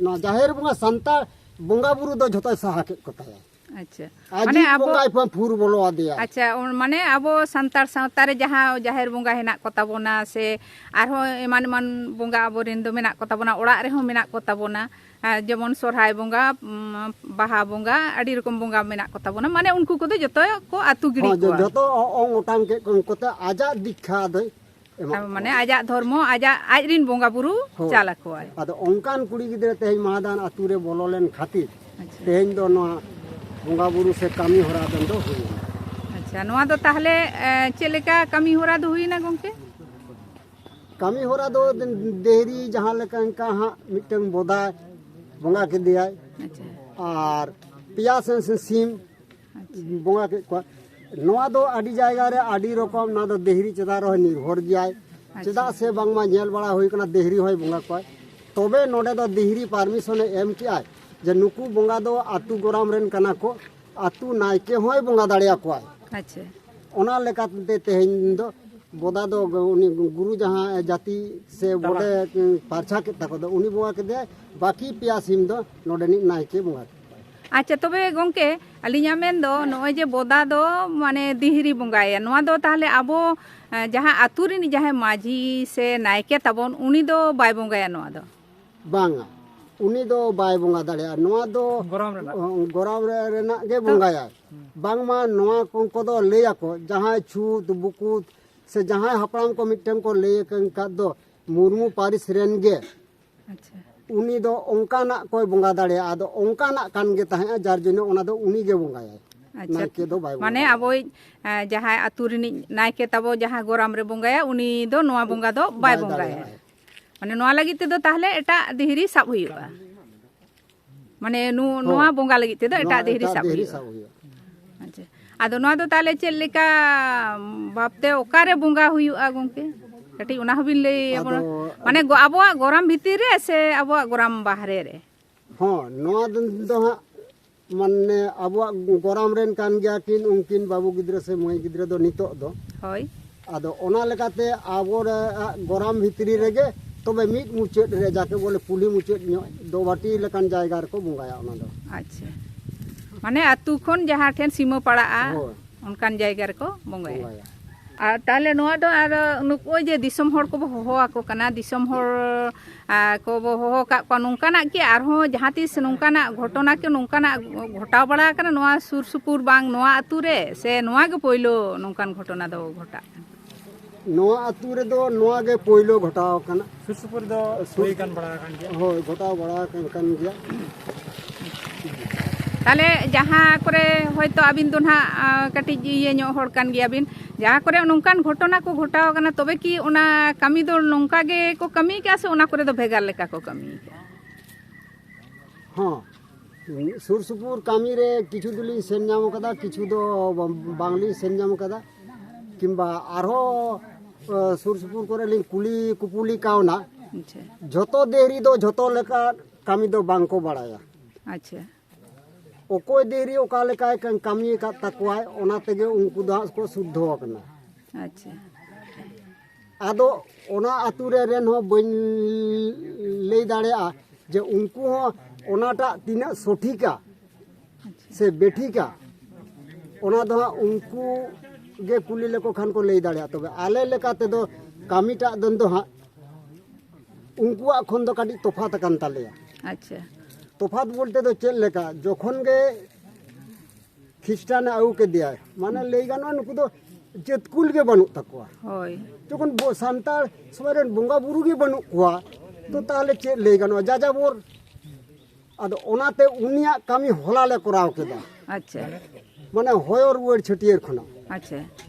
ᱱᱚᱣᱟ ᱡᱟᱦᱮᱨ ᱵᱚᱸᱜᱟ ᱥᱟᱱᱛᱟᱲ ᱵᱚᱸᱜᱟ ᱵᱩᱨᱩ ᱫᱚ ᱡᱷᱚᱛᱚᱭ ᱥᱟᱦᱟ ᱠᱮᱫ ᱠᱚ ᱛᱟᱭᱟ᱾ ᱟᱪᱪᱷᱟ᱾ ᱟᱡᱤᱡ ᱢᱟᱱᱮ ᱟᱵᱚ ᱵᱚᱸᱜᱟᱭ ᱯᱷᱩ-, ᱯᱷᱩᱨ ᱵᱚᱞᱚ ᱟᱫᱮᱭᱟ᱾ ᱟᱪᱪᱷᱟ, ᱚᱱ-, ᱢᱟᱱᱮ ᱟᱵᱚ ᱥᱟᱱᱛᱟᱲ ᱥᱟᱶᱛᱟ ᱨᱮ ᱡᱟᱦᱟᱸ ᱡᱟᱦᱮᱨ ᱵᱚᱸᱜᱟ ᱦᱮᱱᱟᱜ ᱠᱚ ᱛᱟᱵᱚᱱᱟ ᱥᱮ ᱟᱨᱦᱚᱸ ᱮᱢᱟᱱ ᱮᱢᱟᱱ ᱵᱚᱸᱜᱟ ᱟᱵᱚᱨᱮᱱ ᱫᱚ ᱢᱮᱱᱟᱜ ᱠᱚ ᱛᱟᱵᱚᱱᱟ, ᱚᱲᱟᱜ ᱨᱮᱦᱚᱸ ᱢᱮᱱᱟᱜ ᱠᱚ ᱛᱟᱵᱚᱱᱟ, ᱟᱨ ᱡᱮᱢᱚᱱ ᱥᱚᱨᱦᱟᱭ ᱵᱚᱸᱜᱟ, ᱩᱢ, ᱵᱟᱦᱟ ᱵᱚᱸᱜᱟ, ᱟᱹᱰᱤ ᱨᱚᱠᱚᱢ ᱵᱚᱸᱜᱟ ᱢᱮᱱᱟᱜ ᱠᱚ ᱛᱟᱵᱚᱱᱟ, ᱢᱟᱱᱮ ᱩᱱᱠᱩ ᱠᱚᱫᱚ ᱡᱚᱛᱚ ᱠᱚ ᱟᱹᱛᱩ ᱜᱤᱰᱤ ᱦᱚᱸ, ᱡᱚ-, ᱠᱚᱣᱟ᱾ ᱡᱚᱛᱚ ᱚ-, ᱚᱝ ᱚᱴᱟᱝ ᱠᱮᱫ ᱠᱚ, ᱩᱱᱠᱩ ᱛᱮ ᱟᱡᱟᱜ ᱫᱤᱠᱠᱷᱟ ᱫᱚᱭ ᱮᱢᱟ ᱟᱨ ᱠᱚᱣᱟ᱾ ᱢᱟᱱᱮ ᱟᱡᱟᱜ ᱫᱷᱚᱨᱢᱚ, ᱟᱡᱟᱜ, ᱟᱡ ᱨᱤᱱ ᱵᱚᱸᱜᱟ ᱵᱩᱨᱩ ᱦᱳᱭ᱾ ᱪᱟᱞ ᱟᱠᱚᱣᱟᱭ᱾ ᱟᱫᱚ ᱚᱱᱠᱟᱱ ᱠᱩᱲᱤ ᱜᱤᱫᱽᱨᱟᱹ ᱛᱮᱦᱮᱧ ᱢᱟᱦᱟᱫᱟᱱ ᱟᱹᱛᱩ ᱨᱮ ᱵᱚᱞᱚ ᱞᱮᱱ ᱠᱷᱟᱹᱛᱤᱨ ᱟᱪᱪᱷᱟ᱾ ᱛᱮᱦᱮᱧ ᱫᱚ ᱱᱚᱣᱟ ᱵᱚᱸᱜᱟ ᱵᱩᱨᱩ ᱥᱮ ᱠᱟᱹᱢᱤ ᱦᱚᱨᱟ ᱫᱚ, ᱫᱚ ᱦᱩᱭᱮᱱᱟ᱾ ᱟᱪᱪᱷᱟ, ᱱᱚᱣᱟ ᱫᱚ ᱛᱟᱦᱞᱮ, ᱮ, ᱪᱮᱫ ᱞᱮᱠᱟ ᱠᱟᱹᱢᱤ ᱦᱚᱨᱟ ᱫᱚ ᱦᱩᱭᱮᱱᱟ ᱜᱚᱝᱠᱮ? ᱠᱟᱹᱢᱤ ᱦᱚᱨᱟ ᱫᱚ ᱫᱮᱦᱨᱤ ᱡᱟᱦᱟᱸ ᱞᱮᱠᱟ ᱚᱱᱠᱟ ᱦᱟᱸᱜ ᱢᱤᱫᱴᱟᱝ ᱵᱚᱫᱟ ᱵᱚᱸᱜᱟ ᱠᱮᱫᱮᱭᱟᱭ᱾ ᱟᱪᱪᱷᱟ᱾ ᱟᱨ ᱯᱮᱭᱟ ᱥᱮ, ᱥᱮ ᱥᱤᱢ ᱟᱪᱪᱷᱟ᱾ ᱵᱚᱸᱜᱟ ᱠᱮᱫ ᱠᱚᱣᱟ᱾ ᱱᱚᱣᱟ ᱫᱚ ᱟᱹᱰᱤ ᱡᱟᱭᱜᱟ ᱨᱮ ᱟᱹᱰᱤ ᱨᱚᱠᱚᱢ, ᱱᱚᱣᱟ ᱫᱚ ᱫᱮᱦᱨᱤ ᱪᱮᱛᱟᱱ ᱨᱮᱦᱚᱸ ᱱᱤᱨᱵᱷᱚᱨ ᱜᱮᱭᱟᱭ᱾ ᱟᱪᱪᱷᱟ᱾ ᱪᱮᱫᱟᱜ ᱥᱮ ᱵᱟᱝᱢᱟ ᱧᱮᱞ ᱵᱟᱲᱟ ᱦᱩᱭ ᱠᱟᱱᱟ, ᱫᱮᱦᱨᱤ ᱦᱚᱸᱭ ᱵᱚᱸᱜᱟ ᱠᱚᱣᱟᱭ᱾ ᱛᱚᱵᱮ ᱱᱚᱰᱮ ᱫᱚ ᱫᱮᱦᱨᱤ ᱯᱟᱨᱢᱤᱥᱚᱱᱮ ᱮᱢ ᱠᱮᱜᱼᱟᱭ ᱡᱮ ᱱᱩᱠᱩ ᱵᱚᱸᱜᱟ ᱫᱚ ᱟᱹᱛᱩ ᱜᱚᱨᱟᱢ ᱨᱮᱱ ᱠᱟᱱᱟ ᱠᱚ, ᱟᱹᱛᱩ ᱱᱟᱭᱠᱮ ᱦᱚᱸᱭ ᱵᱚᱸᱜᱟ ᱫᱟᱲᱮᱭᱟᱠᱚᱣᱟᱭ᱾ ᱟᱪᱪᱷᱟ᱾ ᱚᱱᱟ ᱞᱮᱠᱟᱛᱮ ᱛᱮᱦᱮᱧ ᱫᱚ ᱵᱚᱫᱟ ᱫᱚ ᱩᱱᱤ ᱜᱩᱨᱩ ᱡᱟᱦᱟᱸ ᱡᱟᱹᱛᱤ ᱥᱮ ᱵᱚᱰᱮ ᱯᱟᱨᱪᱷᱟ ᱠᱮᱫ ᱛᱟᱠᱚ ᱫᱚ, ᱩᱱᱤ ᱵᱚᱸᱜᱟ ᱠᱮᱫᱮᱭᱟᱭ, ᱵᱟᱹᱠᱤ ᱯᱮᱭᱟ ᱥᱤᱢ ᱫᱚ ᱱᱚᱰᱮᱱᱤᱡ ᱱᱟᱭᱠᱮ ᱵᱚᱸᱜᱟ ᱠᱮᱫ ᱠᱚᱣᱟᱭ᱾ ᱟᱪᱪᱷᱟ, ᱛᱚᱵᱮ ᱜᱚᱝᱠᱮ, ᱟᱹᱞᱤᱧᱟᱜ ᱢᱮᱱ ᱫᱚ ᱱᱚᱜᱼᱚᱭ ᱡᱮ ᱵᱚᱫᱟ ᱫᱚ ᱢᱟᱱᱮ ᱫᱤᱦᱨᱤ ᱵᱚᱸᱜᱟᱭᱟ, ᱱᱚᱣᱟ ᱫᱚ ᱛᱟᱦᱞᱮ ᱟᱵᱚ, ᱮ, ᱡᱟᱦᱟᱸ ᱟᱹᱛᱩ ᱨᱤᱱᱤᱡ ᱡᱟᱦᱟᱸᱭ ᱢᱟᱹᱡᱷᱤ ᱥᱮ ᱱᱟᱭᱠᱮ ᱛᱟᱵᱚᱱ, ᱩᱱᱤ ᱫᱚ ᱵᱟᱭ ᱵᱚᱸᱜᱟᱭᱟ ᱱᱚᱣᱟ ᱫᱚ? ᱵᱟᱝᱟ, ᱩᱱᱤ ᱫᱚ ᱵᱟᱭ ᱵᱚᱸᱜᱟ ᱫᱟᱲᱮᱭᱟᱜᱼᱟ᱾ ᱱᱚᱣᱟ ᱫᱚ ᱜᱚᱨᱟᱢ ᱨᱮᱱᱟᱜ᱾ ᱚ, ᱜᱚᱨᱟᱢ ᱨᱮ-, ᱨᱮᱱᱟᱜ ᱜᱮ ᱛᱚ ᱵᱚᱸᱜᱟᱭᱟᱭ᱾ ᱦᱩᱸ᱾ ᱵᱟᱝᱢᱟ ᱱᱚᱣᱟ ᱠᱚ, ᱠᱚᱫᱚ ᱞᱟᱹᱭᱟᱠᱚ, ᱡᱟᱦᱟᱸᱭ ᱪᱷᱩᱛ ᱵᱩᱠᱩᱛ ᱥᱮ ᱡᱟᱦᱟᱸᱭ ᱦᱟᱯᱲᱟᱢ ᱠᱚ ᱢᱤᱫᱴᱮᱱ ᱠᱚ ᱞᱟᱹᱭ ᱟᱠᱟᱫ ᱫᱚ, ᱢᱩᱨᱢᱩ ᱯᱟᱹᱨᱤᱥ ᱨᱮᱱ ᱜᱮ ᱟᱪᱪᱷᱟ᱾ ᱩᱱᱤ ᱫᱚ ᱚᱱᱠᱟᱱᱟᱜ ᱠᱚᱭ ᱵᱚᱸᱜᱟ ᱫᱟᱲᱮᱭᱟᱜᱼᱟ᱾ ᱟᱫᱚ ᱚᱱᱠᱟᱱᱟᱜ ᱠᱟᱱ ᱜᱮ ᱛᱟᱦᱮᱸᱫᱼᱟ, ᱡᱟᱨ ᱡᱚᱱᱱᱚ ᱚᱱᱟ ᱫᱚ ᱩᱱᱤ ᱜᱮ ᱵᱚᱸᱜᱟᱭᱟᱭ᱾ ᱟᱪᱪᱷᱟ᱾ ᱱᱟᱭᱠᱮ ᱫᱚ ᱵᱟᱭ ᱵᱚᱸᱜᱟ ᱢᱟᱱᱮ ᱫᱟᱲᱮᱭᱟᱜᱼᱟ᱾ ᱟᱵᱚᱭᱤᱡ, ᱮ, ᱡᱟᱦᱟᱸᱭ ᱟᱹᱛᱩ ᱨᱤᱱᱤᱡ ᱱᱟᱭᱠᱮ ᱛᱟᱵᱚ ᱡᱟᱦᱟᱸ ᱜᱚᱨᱟᱢ ᱨᱮ ᱵᱚᱸᱜᱟᱭᱟ, ᱩᱱᱤ ᱫᱚ ᱱᱚᱣᱟ ᱵᱚᱸᱜᱟ ᱫᱚ ᱵᱟᱭ ᱵᱟᱭ ᱵᱚᱸᱜᱟᱭᱟ᱾ ᱫᱟᱲᱮᱭᱟᱜᱼᱟ᱾ ᱢᱟᱱᱮ ᱱᱚᱣᱟ ᱞᱟᱹᱜᱤᱫ ᱛᱮᱫᱚ ᱛᱟᱦᱞᱮ ᱮᱴᱟᱜ ᱫᱤᱦᱨᱤ ᱥᱟᱵ ᱦᱩᱭᱩᱜᱼᱟ᱾ ᱢᱟᱱᱮ ᱱᱚᱣᱟ ᱵᱚᱸᱜᱟ ᱞᱟᱹᱜᱤᱫ ᱛᱮᱫᱚ ᱮᱴᱟᱜ ᱫᱮᱦᱨᱤ ᱥᱟᱵ ᱦᱩᱭᱩᱜᱼᱟ᱾ ᱟᱪᱪᱷᱟ, ᱟᱫᱚ ᱱᱚᱣᱟ ᱫᱚ ᱛᱟᱦᱚᱞᱮ ᱪᱮᱫ ᱞᱮᱠᱟ ᱵᱷᱟᱵᱽᱛᱮ ᱚᱠᱟᱨᱮ ᱵᱚᱸᱜᱟ ᱦᱩᱭᱩᱜᱼᱟ ᱜᱚᱢᱠᱮ? ᱠᱟᱹᱴᱤᱡ ᱚᱱᱟ ᱦᱚᱸᱵᱤᱱ ᱞᱟᱹᱭ ᱟᱵᱚᱱᱟ᱾ ᱢᱟᱱᱮ ᱟᱵᱚᱣᱟᱜ ᱜᱚᱨᱟᱢ ᱵᱷᱤᱛᱤᱨ ᱨᱮ ᱥᱮ ᱟᱵᱚᱣᱟᱜ ᱜᱚᱨᱟᱢ ᱵᱟᱦᱨᱮ ᱨᱮ? ᱦᱚᱸ, ᱱᱚᱣᱟ ᱫᱚ ᱦᱟᱸᱜ ᱢᱟᱱᱮ ᱟᱵᱚᱣᱟᱜ ᱜᱚᱨᱟᱢ ᱨᱮᱱ ᱠᱟᱱ ᱜᱮᱭᱟ ᱠᱤᱱ, ᱩᱱᱠᱤᱱ ᱵᱟᱹᱵᱩ ᱜᱤᱫᱽᱨᱟᱹ ᱥᱮ ᱢᱟᱹᱭ ᱜᱤᱫᱽᱨᱟᱹ ᱫᱚ ᱱᱤᱛᱚᱜ ᱫᱚ᱾ ᱦᱳᱭ᱾ ᱟᱫᱚ ᱚᱱᱟ ᱞᱮᱠᱟᱛᱮ ᱟᱵᱚᱨᱟᱜ ᱜᱚᱨᱟᱢ ᱵᱷᱤᱛᱨᱤ ᱨᱮᱜᱮ, ᱛᱚᱵᱮ ᱢᱤᱫ ᱢᱩᱪᱟᱹᱫ ᱨᱮ, ᱡᱟᱠᱮ ᱵᱚᱞᱮ ᱠᱩᱞᱦᱤ ᱢᱩᱪᱟᱹᱫ ᱧᱚᱜ ᱫᱚ ᱵᱟᱹᱴᱤ ᱞᱮᱠᱟᱱ ᱡᱟᱭᱜᱟ ᱨᱮᱠᱚ ᱵᱚᱸᱜᱟᱭᱟ ᱚᱱᱟ ᱫᱚ᱾ ᱟᱪᱪᱷᱟ, ᱢᱟᱱᱮ ᱟᱹᱛᱩ ᱠᱷᱚᱱ ᱡᱟᱦᱟᱸ ᱴᱷᱮᱱ ᱥᱤᱢᱟᱹ ᱯᱟᱲᱟᱜᱼᱟ, ᱦᱳᱭ᱾ ᱚᱱᱠᱟᱱ ᱡᱟᱭᱜᱟ ᱨᱮᱠᱚ ᱵᱚᱸᱜᱟᱭᱟ᱾ ᱵᱚᱸᱜᱟᱭᱟ᱾ ᱟᱨ ᱛᱟᱦᱚᱞᱮ ᱱᱚᱣᱟ ᱫᱚ ᱟᱨ ᱱᱩᱠᱩ ᱡᱮ ᱫᱤᱥᱚᱢ ᱦᱚᱲ ᱠᱚᱵᱚ ᱦᱚᱦᱚ ᱟᱠᱚ ᱠᱟᱱᱟ, ᱫᱤᱥᱚᱢ ᱦᱚᱲ ᱟᱨ ᱠᱚᱵᱚ ᱦᱚᱦᱚ ᱟᱠᱟᱫ ᱠᱚᱣᱟ, ᱱᱚᱝᱠᱟᱱᱟᱜ ᱠᱤ ᱟᱨᱦᱚᱸ ᱡᱟᱦᱟᱸ ᱛᱤᱥ ᱱᱚᱝᱠᱟᱱᱟᱜ ᱜᱷᱚᱴᱚᱱᱟ ᱠᱤ ᱱᱚᱝᱠᱟᱱᱟᱜ ᱜᱷᱚᱴᱟᱣ ᱵᱟᱲᱟ ᱟᱠᱟᱱᱟ ᱱᱚᱣᱟ ᱥᱩᱨ ᱥᱩᱯᱩᱨ, ᱵᱟᱝ ᱱᱚᱣᱟ ᱟᱹᱛᱩ ᱨᱮ, ᱥᱮ ᱱᱚᱣᱟ ᱜᱮ ᱯᱳᱭᱞᱳ ᱱᱚᱝᱠᱟᱱ ᱜᱷᱚᱴᱚᱱᱟ ᱫᱚ ᱜᱷᱚᱴᱟᱜ ᱠᱟᱱᱟ? ᱱᱚᱣᱟ ᱟᱹᱛᱩ ᱨᱮᱫᱚ ᱱᱚᱣᱟ ᱜᱮ ᱯᱳᱭᱞᱳ ᱜᱷᱚᱴᱟᱣ ᱟᱠᱟᱱᱟ᱾ ᱥᱩᱨ ᱥᱩᱯᱩᱨ ᱫᱚ ᱥᱩᱨ ᱦᱩᱭ ᱟᱠᱟᱱ ᱵᱟᱲᱟ ᱟᱠᱟᱱ ᱜᱮᱭᱟ᱾ ᱦᱳᱭ, ᱜᱷᱚᱴᱟᱣ ᱵᱟᱲᱟ ᱟᱠᱟᱱ ᱠᱟᱱ ᱜᱮᱭᱟ᱾ ᱛᱟᱦᱚᱞᱮ ᱡᱟᱦᱟᱸ ᱠᱚᱨᱮ ᱦᱚᱭᱛᱳ ᱟᱹᱵᱤᱱ ᱫᱚ ᱱᱟᱦᱟᱜ, ᱟ, ᱠᱟᱹᱴᱤᱡ ᱤᱭᱟᱹ ᱧᱚᱜ ᱦᱚᱲ ᱠᱟᱱ ᱜᱮᱭᱟᱵᱤᱱ, ᱡᱟᱦᱟᱸ ᱠᱚᱨᱮ ᱱᱚᱝᱠᱟᱱ ᱜᱷᱚᱴᱚᱱᱟ ᱠᱚ ᱜᱷᱚᱴᱟᱣ ᱟᱠᱟᱱᱟ, ᱛᱚᱵᱮ ᱠᱤ ᱚᱱᱟ ᱠᱟᱹᱢᱤ ᱫᱚ ᱱᱚᱝᱠᱟ ᱜᱮᱠᱚ ᱠᱟᱹᱢᱤ ᱠᱟᱜᱼᱟ ᱥᱮ ᱚᱱᱟ ᱠᱚᱨᱮ ᱫᱚ ᱵᱷᱮᱜᱟᱨ ᱞᱮᱠᱟ ᱠᱚ ᱠᱟᱹᱢᱤ ᱠᱟᱜᱼᱟ? ᱦᱚᱸ, ᱥᱩᱨ ᱥᱩᱯᱩᱨ ᱠᱟᱹᱢᱤ ᱨᱮ ᱠᱤᱪᱷᱩ ᱫᱚᱞᱤᱧ ᱥᱮᱱ ᱧᱟᱢ ᱠᱟᱫᱟ, ᱠᱤᱪᱷᱩ ᱫᱚ ᱵᱟᱝᱞᱤᱧ ᱥᱮᱱ ᱧᱟᱢ ᱠᱟᱫᱟ, ᱠᱤᱝᱵᱟ ᱟᱨᱦᱚᱸ, ᱟ, ᱥᱩᱨ ᱥᱩᱯᱩᱨ ᱠᱚᱨᱮ ᱞᱤᱧ ᱠᱩᱞᱤ ᱠᱩᱯᱩᱞᱤ ᱠᱟᱣᱱᱟ᱾ ᱟᱪᱪᱷᱟ᱾ ᱡᱷᱚᱛᱚ ᱫᱮᱦᱨᱤ ᱫᱚ ᱡᱷᱚᱛᱚ ᱞᱮᱠᱟ ᱠᱟᱹᱢᱤ ᱫᱚ ᱵᱟᱝ ᱠᱚ ᱵᱟᱲᱟᱭᱟ᱾ ᱟᱪᱪᱷᱟ᱾ ᱚᱠᱚᱭ ᱫᱮᱦᱨᱤ ᱚᱠᱟ ᱞᱮᱠᱟᱭ ᱠᱟᱹ-, ᱠᱟᱹᱢᱤ ᱟᱠᱟᱫ ᱛᱟᱠᱚᱣᱟᱭ, ᱚᱱᱟ ᱛᱮᱜᱮ ᱩᱱᱠᱩ ᱫᱚ ᱦᱟᱸᱜ ᱠᱚ ᱥᱩᱫᱽᱫᱷᱚ ᱟᱠᱟᱱᱟ᱾ ᱟᱪᱪᱷᱟ᱾ ᱟᱫᱚ ᱚᱱᱟ ᱟᱹᱛᱩ ᱨᱮ ᱨᱮᱱ ᱦᱚᱸ ᱵᱟᱹᱧ ᱞᱟᱹᱭ ᱫᱟᱲᱮᱭᱟᱜᱼᱟ ᱡᱮ ᱩᱱᱠᱩ ᱦᱚᱸ ᱚᱱᱟᱴᱟᱜ ᱛᱤᱱᱟᱹᱜ ᱥᱚᱴᱷᱤᱠᱟ ᱥᱮ ᱵᱮᱴᱷᱤᱠᱟ, ᱚᱱᱟ ᱫᱚ ᱦᱟᱸᱜ ᱩᱱᱠᱩ ᱜᱮ ᱠᱩᱞᱤ ᱞᱮᱠᱚ ᱠᱷᱟᱱ ᱠᱚ ᱞᱟᱹᱭ ᱫᱟᱲᱮᱭᱟᱜᱼᱟ᱾ ᱛᱚᱵᱮ ᱟᱞᱮ ᱞᱮᱠᱟ ᱛᱮᱫᱚ ᱠᱟᱹᱢᱤᱴᱟᱜ ᱫᱚ ᱦᱟᱸᱜ ᱩᱱᱠᱩᱣᱟᱜ ᱠᱷᱚᱱ ᱫᱚ ᱠᱟᱹᱴᱤᱡ ᱛᱚᱯᱷᱟᱛ ᱟᱠᱟᱱ ᱛᱟᱞᱮᱭᱟ᱾ ᱟᱪᱪᱷᱟ᱾ ᱛᱚᱯᱷᱟᱛ ᱵᱚᱞᱛᱮ ᱫᱚ ᱪᱮᱫ ᱞᱮᱠᱟ, ᱡᱚᱠᱷᱚᱱ ᱜᱮ ᱠᱷᱨᱤᱥᱴᱟᱱᱮ ᱟᱹᱜᱩ ᱠᱮᱫᱮᱭᱟ, ᱢᱟᱱᱮ ᱞᱟᱹᱭ ᱜᱟᱱᱚᱜᱼᱟ ᱱᱩᱠᱩ ᱫᱚ ᱪᱟᱹᱛᱠᱩᱞ ᱜᱮ ᱵᱟᱹᱱᱩᱜ ᱛᱟᱠᱚᱣᱟ᱾ ᱦᱳᱭ᱾ ᱡᱚᱠᱷᱚᱱ ᱵᱚ-, ᱥᱟᱱᱛᱟᱲ ᱥᱚᱢᱟᱡᱽ ᱨᱮᱱ ᱵᱚᱸᱜᱟ ᱵᱩᱨᱩ ᱜᱮ ᱵᱟᱹᱱᱩᱜ ᱠᱚᱣᱟ, ᱛᱚ ᱛᱟᱦᱚᱞᱮ ᱪᱮᱫ ᱞᱟᱹᱭ ᱜᱟᱱᱚᱜᱼᱟ? ᱡᱟᱡᱟᱵᱚᱨ᱾ ᱟᱫᱚ ᱚᱱᱟᱛᱮ ᱩᱱᱤᱭᱟᱜ ᱠᱟᱹᱢᱤ ᱦᱚᱞᱟ ᱞᱮ ᱠᱚᱨᱟᱣ ᱠᱮᱫᱟ᱾ ᱟᱪᱪᱷᱟ᱾ ᱢᱟᱱᱮ ᱦᱚᱭᱚ ᱨᱩᱣᱟᱹᱲ ᱪᱷᱟᱹᱴᱭᱟᱹᱨ ᱠᱷᱚᱱᱟᱜ᱾ ᱟᱪᱪᱷᱟ᱾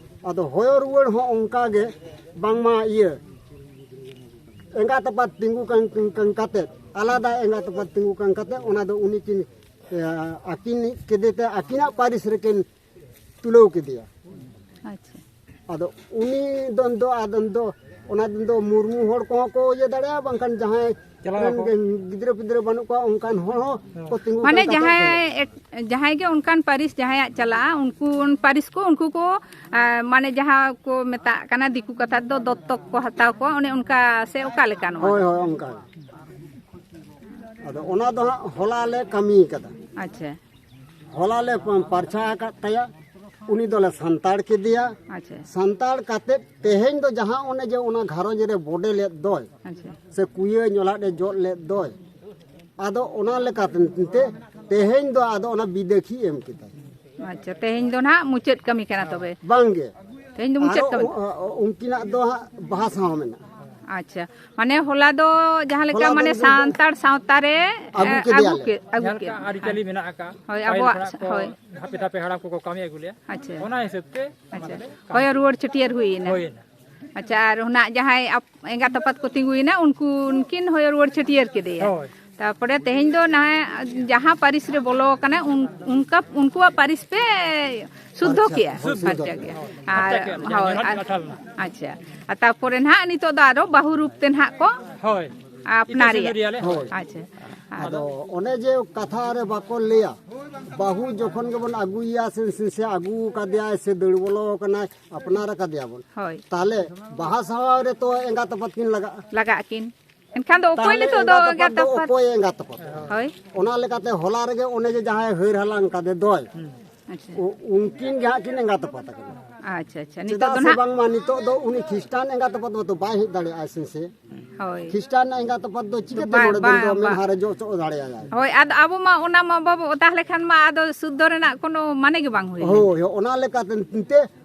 ᱟᱫᱚ ᱦᱚᱭᱚ ᱨᱩᱣᱟᱹᱲ ᱦᱚᱸ ᱚᱱᱠᱟ ᱜᱮ, ᱵᱟᱝᱢᱟ ᱤᱭᱟᱹ ᱮᱸᱜᱟᱛ ᱟᱯᱟᱛ ᱛᱤᱸᱜᱩ ᱠᱟᱱ, ᱠᱟᱱ ᱠᱟᱛᱮᱫ ᱟᱞᱟᱫᱟ ᱮᱸᱜᱟᱛ ᱟᱯᱟᱛ ᱛᱤᱸᱜᱩ ᱠᱟᱱ ᱠᱟᱛᱮ ᱚᱱᱟ ᱫᱚ ᱩᱱᱤ ᱠᱤᱱ, ᱮ, ᱟᱹᱠᱤᱱ ᱠᱮᱫᱮ ᱛᱮ ᱟᱹᱠᱤᱱᱟᱜ ᱯᱟᱹᱨᱤᱥ ᱨᱮᱠᱤᱱ ᱛᱩᱞᱟᱹᱣ ᱠᱮᱫᱮᱭᱟ᱾ ᱟᱪᱪᱷᱟ᱾ ᱟᱫᱚ ᱩᱱᱤ ᱫᱚᱱ ᱫᱚ ᱟᱫᱚᱱ ᱫᱚ ᱚᱱᱟ ᱫᱤᱱ ᱫᱚ ᱢᱩᱨᱢᱩ ᱦᱚᱲ ᱠᱚᱦᱚᱸ ᱠᱚ ᱤᱭᱟᱹ ᱫᱟᱲᱮᱭᱟᱜᱼᱟ, ᱵᱟᱝᱠᱷᱟᱱ ᱡᱟᱦᱟᱸᱭ ᱪᱟᱞᱟᱣ ᱨᱮᱱ ᱟᱠᱚ᱾ ᱜᱮ ᱜᱤᱫᱽᱨᱟᱹ ᱯᱤᱫᱽᱨᱟᱹ ᱵᱟᱹᱱᱩᱜ ᱠᱚᱣᱟ ᱚᱱᱠᱟᱱ ᱦᱚᱲ ᱦᱚᱸ ᱠᱚ ᱛᱤᱸᱜᱩ ᱢᱟᱱᱮ ᱠᱟᱱ ᱠᱟᱛᱮ ᱡᱟᱦᱟᱸᱭ ᱮᱴ-, ᱡᱟᱦᱟᱸᱭ ᱜᱮ ᱚᱱᱠᱟᱱ ᱯᱟᱹᱨᱤᱥ ᱡᱟᱦᱟᱸᱭᱟᱜ ᱪᱟᱞᱟᱜᱼᱟ, ᱩᱱᱠᱩ ᱯᱟᱹᱨᱤᱥ ᱠᱚ ᱩᱱᱠᱩ ᱠᱚ, ᱟ, ᱢᱟᱱᱮ ᱡᱟᱦᱟᱸ ᱠᱚ ᱢᱮᱛᱟᱜ ᱠᱟᱱᱟ ᱫᱤᱠᱩ ᱠᱟᱛᱷᱟ ᱛᱮᱫᱚ ᱫᱚᱛᱛᱚᱠ ᱠᱚ ᱦᱟᱛᱟᱣ ᱠᱚᱣᱟ, ᱚᱱᱮ ᱚᱱᱠᱟ ᱥᱮ ᱚᱠᱟ ᱞᱮᱠᱟ ᱱᱚᱣᱟ ᱦᱳᱭ, ᱫᱚ? ᱦᱳᱭ, ᱚᱱᱠᱟ ᱜᱮ᱾ ᱟᱫᱚ ᱚᱱᱟ ᱫᱚ ᱦᱟᱸᱜ ᱦᱚᱞᱟ ᱞᱮ ᱠᱟᱹᱢᱤ ᱠᱟᱫᱟ᱾ ᱟᱪᱪᱷᱟ᱾ ᱦᱚᱞᱟ ᱞᱮ ᱯᱟᱨᱪᱷᱟ ᱟᱠᱟᱫ ᱛᱟᱭᱟ, ᱩᱱᱤ ᱫᱚᱞᱮ ᱥᱟᱱᱛᱟᱲ ᱠᱮᱫᱮᱭᱟ᱾ ᱟᱪᱪᱷᱟ᱾ ᱥᱟᱱᱛᱟᱲ ᱠᱟᱛᱮ ᱛᱮᱦᱮᱧ ᱫᱚ ᱡᱟᱦᱟᱸ ᱚᱱᱮ ᱡᱮ ᱚᱱᱟ ᱜᱷᱟᱨᱚᱸᱡᱽ ᱨᱮ ᱵᱚᱰᱮ ᱞᱮᱫ ᱫᱚᱭ, ᱟᱪᱪᱷᱟ᱾ ᱥᱮ ᱠᱩᱭᱟᱹ ᱧᱚᱞᱟᱜ ᱮ ᱡᱚᱜ ᱞᱮᱫ ᱫᱚᱭ, ᱟᱫᱚ ᱚᱱᱟ ᱞᱮᱠᱟᱛᱮ ᱛᱮᱦᱮᱧ ᱫᱚ ᱟᱫᱚ ᱚᱱᱟ ᱵᱤᱫᱟᱹᱠᱷᱤ ᱮᱢ ᱠᱮᱫᱟᱭ᱾ ᱟᱪᱪᱷᱟ, ᱛᱮᱦᱮᱧ ᱫᱚ ᱱᱟᱦᱟᱜ ᱢᱩᱪᱟᱹᱫ ᱠᱟᱹᱢᱤ ᱠᱟᱱᱟ ᱛᱚᱵᱮ? ᱵᱟᱝᱜᱮ᱾ ᱛᱮᱦᱮᱧ ᱫᱚ ᱢᱩᱪᱟᱹᱫ ᱟᱨᱚ ᱠᱟᱹᱢᱤ? ᱩ-, ᱩ-, ᱩᱱᱠᱤᱱᱟᱜ ᱫᱚ ᱦᱟᱸᱜ ᱵᱟᱦᱟ ᱥᱟᱶ ᱢᱮᱱᱟᱜᱼᱟ᱾ ᱟᱪᱪᱷᱟ, ᱢᱟᱱᱮ ᱦᱚᱞᱟ ᱫᱚ ᱡᱟᱦᱟᱸ ᱞᱮᱠᱟ ᱦᱚᱞᱟ ᱫᱚ ᱢᱟᱱᱮ ᱢᱤᱫ ᱫᱚᱢ ᱥᱟᱱᱛᱟᱲ ᱥᱟᱶᱛᱟ ᱨᱮ, ᱟᱹᱜᱩ ᱮ, ᱠᱮᱫᱮᱭᱟᱞᱮ᱾ ᱟᱹᱜᱩ ᱠᱮ-, ᱟᱹᱜᱩ ᱡᱟᱦᱟᱸ ᱞᱮᱠᱟ ᱠᱮᱫ᱾ ᱟᱹᱨᱤᱪᱟᱹᱞᱤ ᱢᱮᱱᱟᱜ ᱟᱠᱟᱫ, ᱦᱳᱭ, ᱯᱟᱹᱦᱤᱞ ᱟᱵᱚᱣᱟᱜ, ᱠᱷᱚᱱᱟᱜ ᱠᱚ ᱦᱳᱭ᱾ ᱦᱟᱯᱮ ᱫᱷᱟᱯᱮ ᱦᱟᱲᱟᱢ ᱠᱚᱠᱚ ᱠᱟᱹᱢᱤ ᱟᱹᱜᱩ ᱞᱮᱜᱼᱟ, ᱟᱪᱪᱷᱟ᱾ ᱚᱱᱟ ᱦᱤᱥᱟᱹᱵ ᱛᱮ ᱟᱪᱪᱷᱟ᱾ ᱦᱳᱭ, ᱨᱩᱣᱟᱹᱲ ᱪᱷᱟᱹᱴᱭᱟᱹᱨ ᱦᱩᱭᱮᱱᱟ᱾ ᱦᱩᱭᱮᱱᱟ᱾ ᱟᱪᱪᱷᱟ, ᱟᱨ ᱚᱱᱟ ᱡᱟᱦᱟᱸᱭ ᱟᱯ-, ᱮᱸᱜᱟᱛ ᱟᱯᱟᱛ ᱠᱚ ᱛᱤᱸᱜᱩᱭᱮᱱᱟ, ᱩᱱᱠᱩ, ᱩᱱᱠᱤᱱ ᱦᱚᱭᱚ ᱨᱩᱣᱟᱹᱲ ᱪᱷᱟᱹᱴᱭᱟᱹᱨ ᱠᱮᱫᱮᱭᱟ᱾ ᱦᱳᱭ᱾ ᱛᱟᱨᱯᱚᱨᱮ ᱛᱮᱦᱮᱧ ᱫᱚ ᱱᱟᱦᱟᱜ ᱡᱟᱦᱟᱸ ᱯᱟᱹᱨᱤᱥ ᱨᱮ ᱵᱚᱞᱚ ᱟᱠᱟᱱᱟ, ᱩᱱ-, ᱚᱱᱠᱟ, ᱩᱱᱠᱩᱣᱟᱜ ᱯᱟᱹᱨᱤᱥ ᱯᱮ ᱥᱩᱫᱽᱫᱷᱚ ᱯᱟᱨᱪᱟ, ᱠᱮᱜᱼᱟ, ᱦᱳᱭ, ᱯᱟᱨᱪᱟ ᱥᱩᱫᱽᱫᱷᱚ ᱠᱮᱜᱼᱟ᱾ ᱠᱮᱜᱼᱟ᱾ ᱦᱳᱭ, ᱟᱨ, ᱯᱟᱨᱪᱟ ᱠᱮᱜᱼᱟ, ᱦᱳᱭ, ᱧᱮᱞ ᱟᱨ, ᱞᱟᱴᱷᱟ ᱞᱮᱱᱟ᱾ ᱟᱪᱪᱷᱟ᱾ ᱟᱨ ᱛᱟᱨᱯᱚᱨᱮ ᱱᱟᱦᱟᱜ ᱱᱤᱛᱚᱜ ᱫᱚ ᱟᱨᱚ ᱵᱟᱹᱦᱩ ᱨᱩᱯ ᱛᱮ ᱱᱟᱦᱟᱜ ᱠᱚ ᱦᱳᱭ᱾ ᱟᱯᱱᱟᱨᱮᱭᱟ᱾ ᱤᱛᱩᱫ ᱥᱤᱸᱫᱩᱨᱮᱭᱟᱞᱮ᱾ ᱦᱳᱭ᱾ ᱟᱪᱪᱷᱟ᱾ ᱟᱫᱚ ᱟᱫᱚ ᱚᱱᱮ ᱡᱮ ᱠᱟᱛᱷᱟ ᱨᱮ ᱵᱟᱠᱚ ᱞᱟᱹᱭᱟ, ᱵᱟᱹᱦᱩ ᱡᱚᱠᱷᱚᱱ ᱜᱮᱵᱚᱱ ᱟᱹᱜᱩᱭᱮᱭᱟ ᱥᱮ, ᱥᱮ, ᱥᱮ ᱟᱹᱜᱩ ᱠᱟᱫᱮᱭᱟᱭ ᱥᱮ ᱫᱟᱹᱲ ᱵᱚᱞᱚ ᱟᱠᱟᱱᱟᱭ, ᱟᱯᱱᱟᱨ ᱟᱠᱟᱫᱮᱭᱟ ᱵᱚᱱ᱾ ᱦᱳᱭ᱾ ᱛᱟᱦᱞᱮ ᱵᱟᱦᱟ ᱥᱟᱶ ᱨᱮᱛᱚ ᱮᱸᱜᱟᱛ ᱟᱯᱟᱛ ᱠᱤᱱ ᱞᱟᱜᱟᱜᱼᱟ᱾ ᱞᱟᱜᱟᱜ ᱟᱹᱠᱤᱱ᱾ ᱮᱱᱠᱷᱟᱱ ᱫᱚ ᱚᱠᱚᱭ ᱛᱟᱦᱞᱮ ᱱᱤᱛᱚᱜ ᱫᱚ ᱮᱸᱜᱟᱛ ᱟᱯᱟᱛ ᱮᱸᱜᱟᱛ ᱫᱚ ᱟᱯᱟᱛ? ᱚᱠᱚᱭ ᱮᱸᱜᱟᱛ ᱟᱯᱟᱛ? ᱦᱳᱭ᱾ ᱚᱱᱟ ᱞᱮᱠᱟᱛᱮ ᱦᱚᱞᱟ ᱨᱮᱜᱮ ᱚᱱᱮ ᱡᱮ ᱡᱟᱦᱟᱸᱭ ᱦᱟᱹᱨ ᱦᱟᱞᱟᱝ ᱠᱟᱫᱮ ᱫᱚᱭ, ᱟᱪᱪᱷᱟ᱾ ᱩ-, ᱩᱱᱠᱤᱱ ᱜᱮ ᱦᱟᱸᱜ ᱠᱤᱱ ᱮᱸᱜᱟᱛ ᱟᱯᱟᱛ ᱟᱠᱟᱱᱟ᱾ ᱟᱪᱪᱷᱟ, ᱟᱪᱪᱷᱟ᱾ ᱱᱤᱛᱚᱜ ᱪᱮᱫᱟᱜ ᱫᱚ ᱥᱮ ᱱᱟᱦᱟᱜ ᱵᱟᱝᱢᱟ ᱱᱤᱛᱚᱜ ᱫᱚ ᱩᱱᱤ ᱠᱷᱨᱤᱥᱴᱟᱱ ᱮᱸᱜᱟᱛ ᱟᱯᱟᱛ ᱢᱟᱛᱚ ᱵᱟᱭ ᱦᱮᱡ ᱫᱟᱲᱮᱭᱟᱜᱼᱟ ᱥᱮ, ᱥᱮ? ᱦᱳᱭ᱾ ᱠᱷᱨᱤᱥᱴᱟᱱ ᱮᱸᱜᱟᱛ ᱟᱯᱟᱛ ᱫᱚ ᱪᱤᱠᱟᱹᱛᱮ ᱵᱟᱝ, ᱱᱚᱰᱮ ᱫᱤᱱ ᱵᱟᱝ, ᱫᱚ ᱵᱟᱝ᱾ ᱢᱮᱫᱦᱟ ᱨᱮ ᱡᱚ ᱦᱚᱪᱚ ᱫᱟᱲᱮᱭᱟᱭᱟ? ᱦᱳᱭ, ᱟᱫᱚ ᱟᱵᱚ ᱢᱟ ᱚᱱᱟ ᱢᱟ ᱵᱟᱵᱚ, ᱛᱟᱦᱞᱮ ᱠᱷᱟᱱ ᱢᱟ ᱟᱫᱚ ᱥᱩᱫᱽᱫᱷᱚ ᱨᱮᱱᱟᱜ ᱠᱳᱱᱳ ᱢᱟᱱᱮ ᱜᱮ ᱵᱟᱝ ᱦᱩᱭ ᱞᱮᱱᱟ᱾ ᱦᱳᱭ, ᱚᱱᱟ ᱞᱮᱠᱟᱛᱮ ᱛᱮ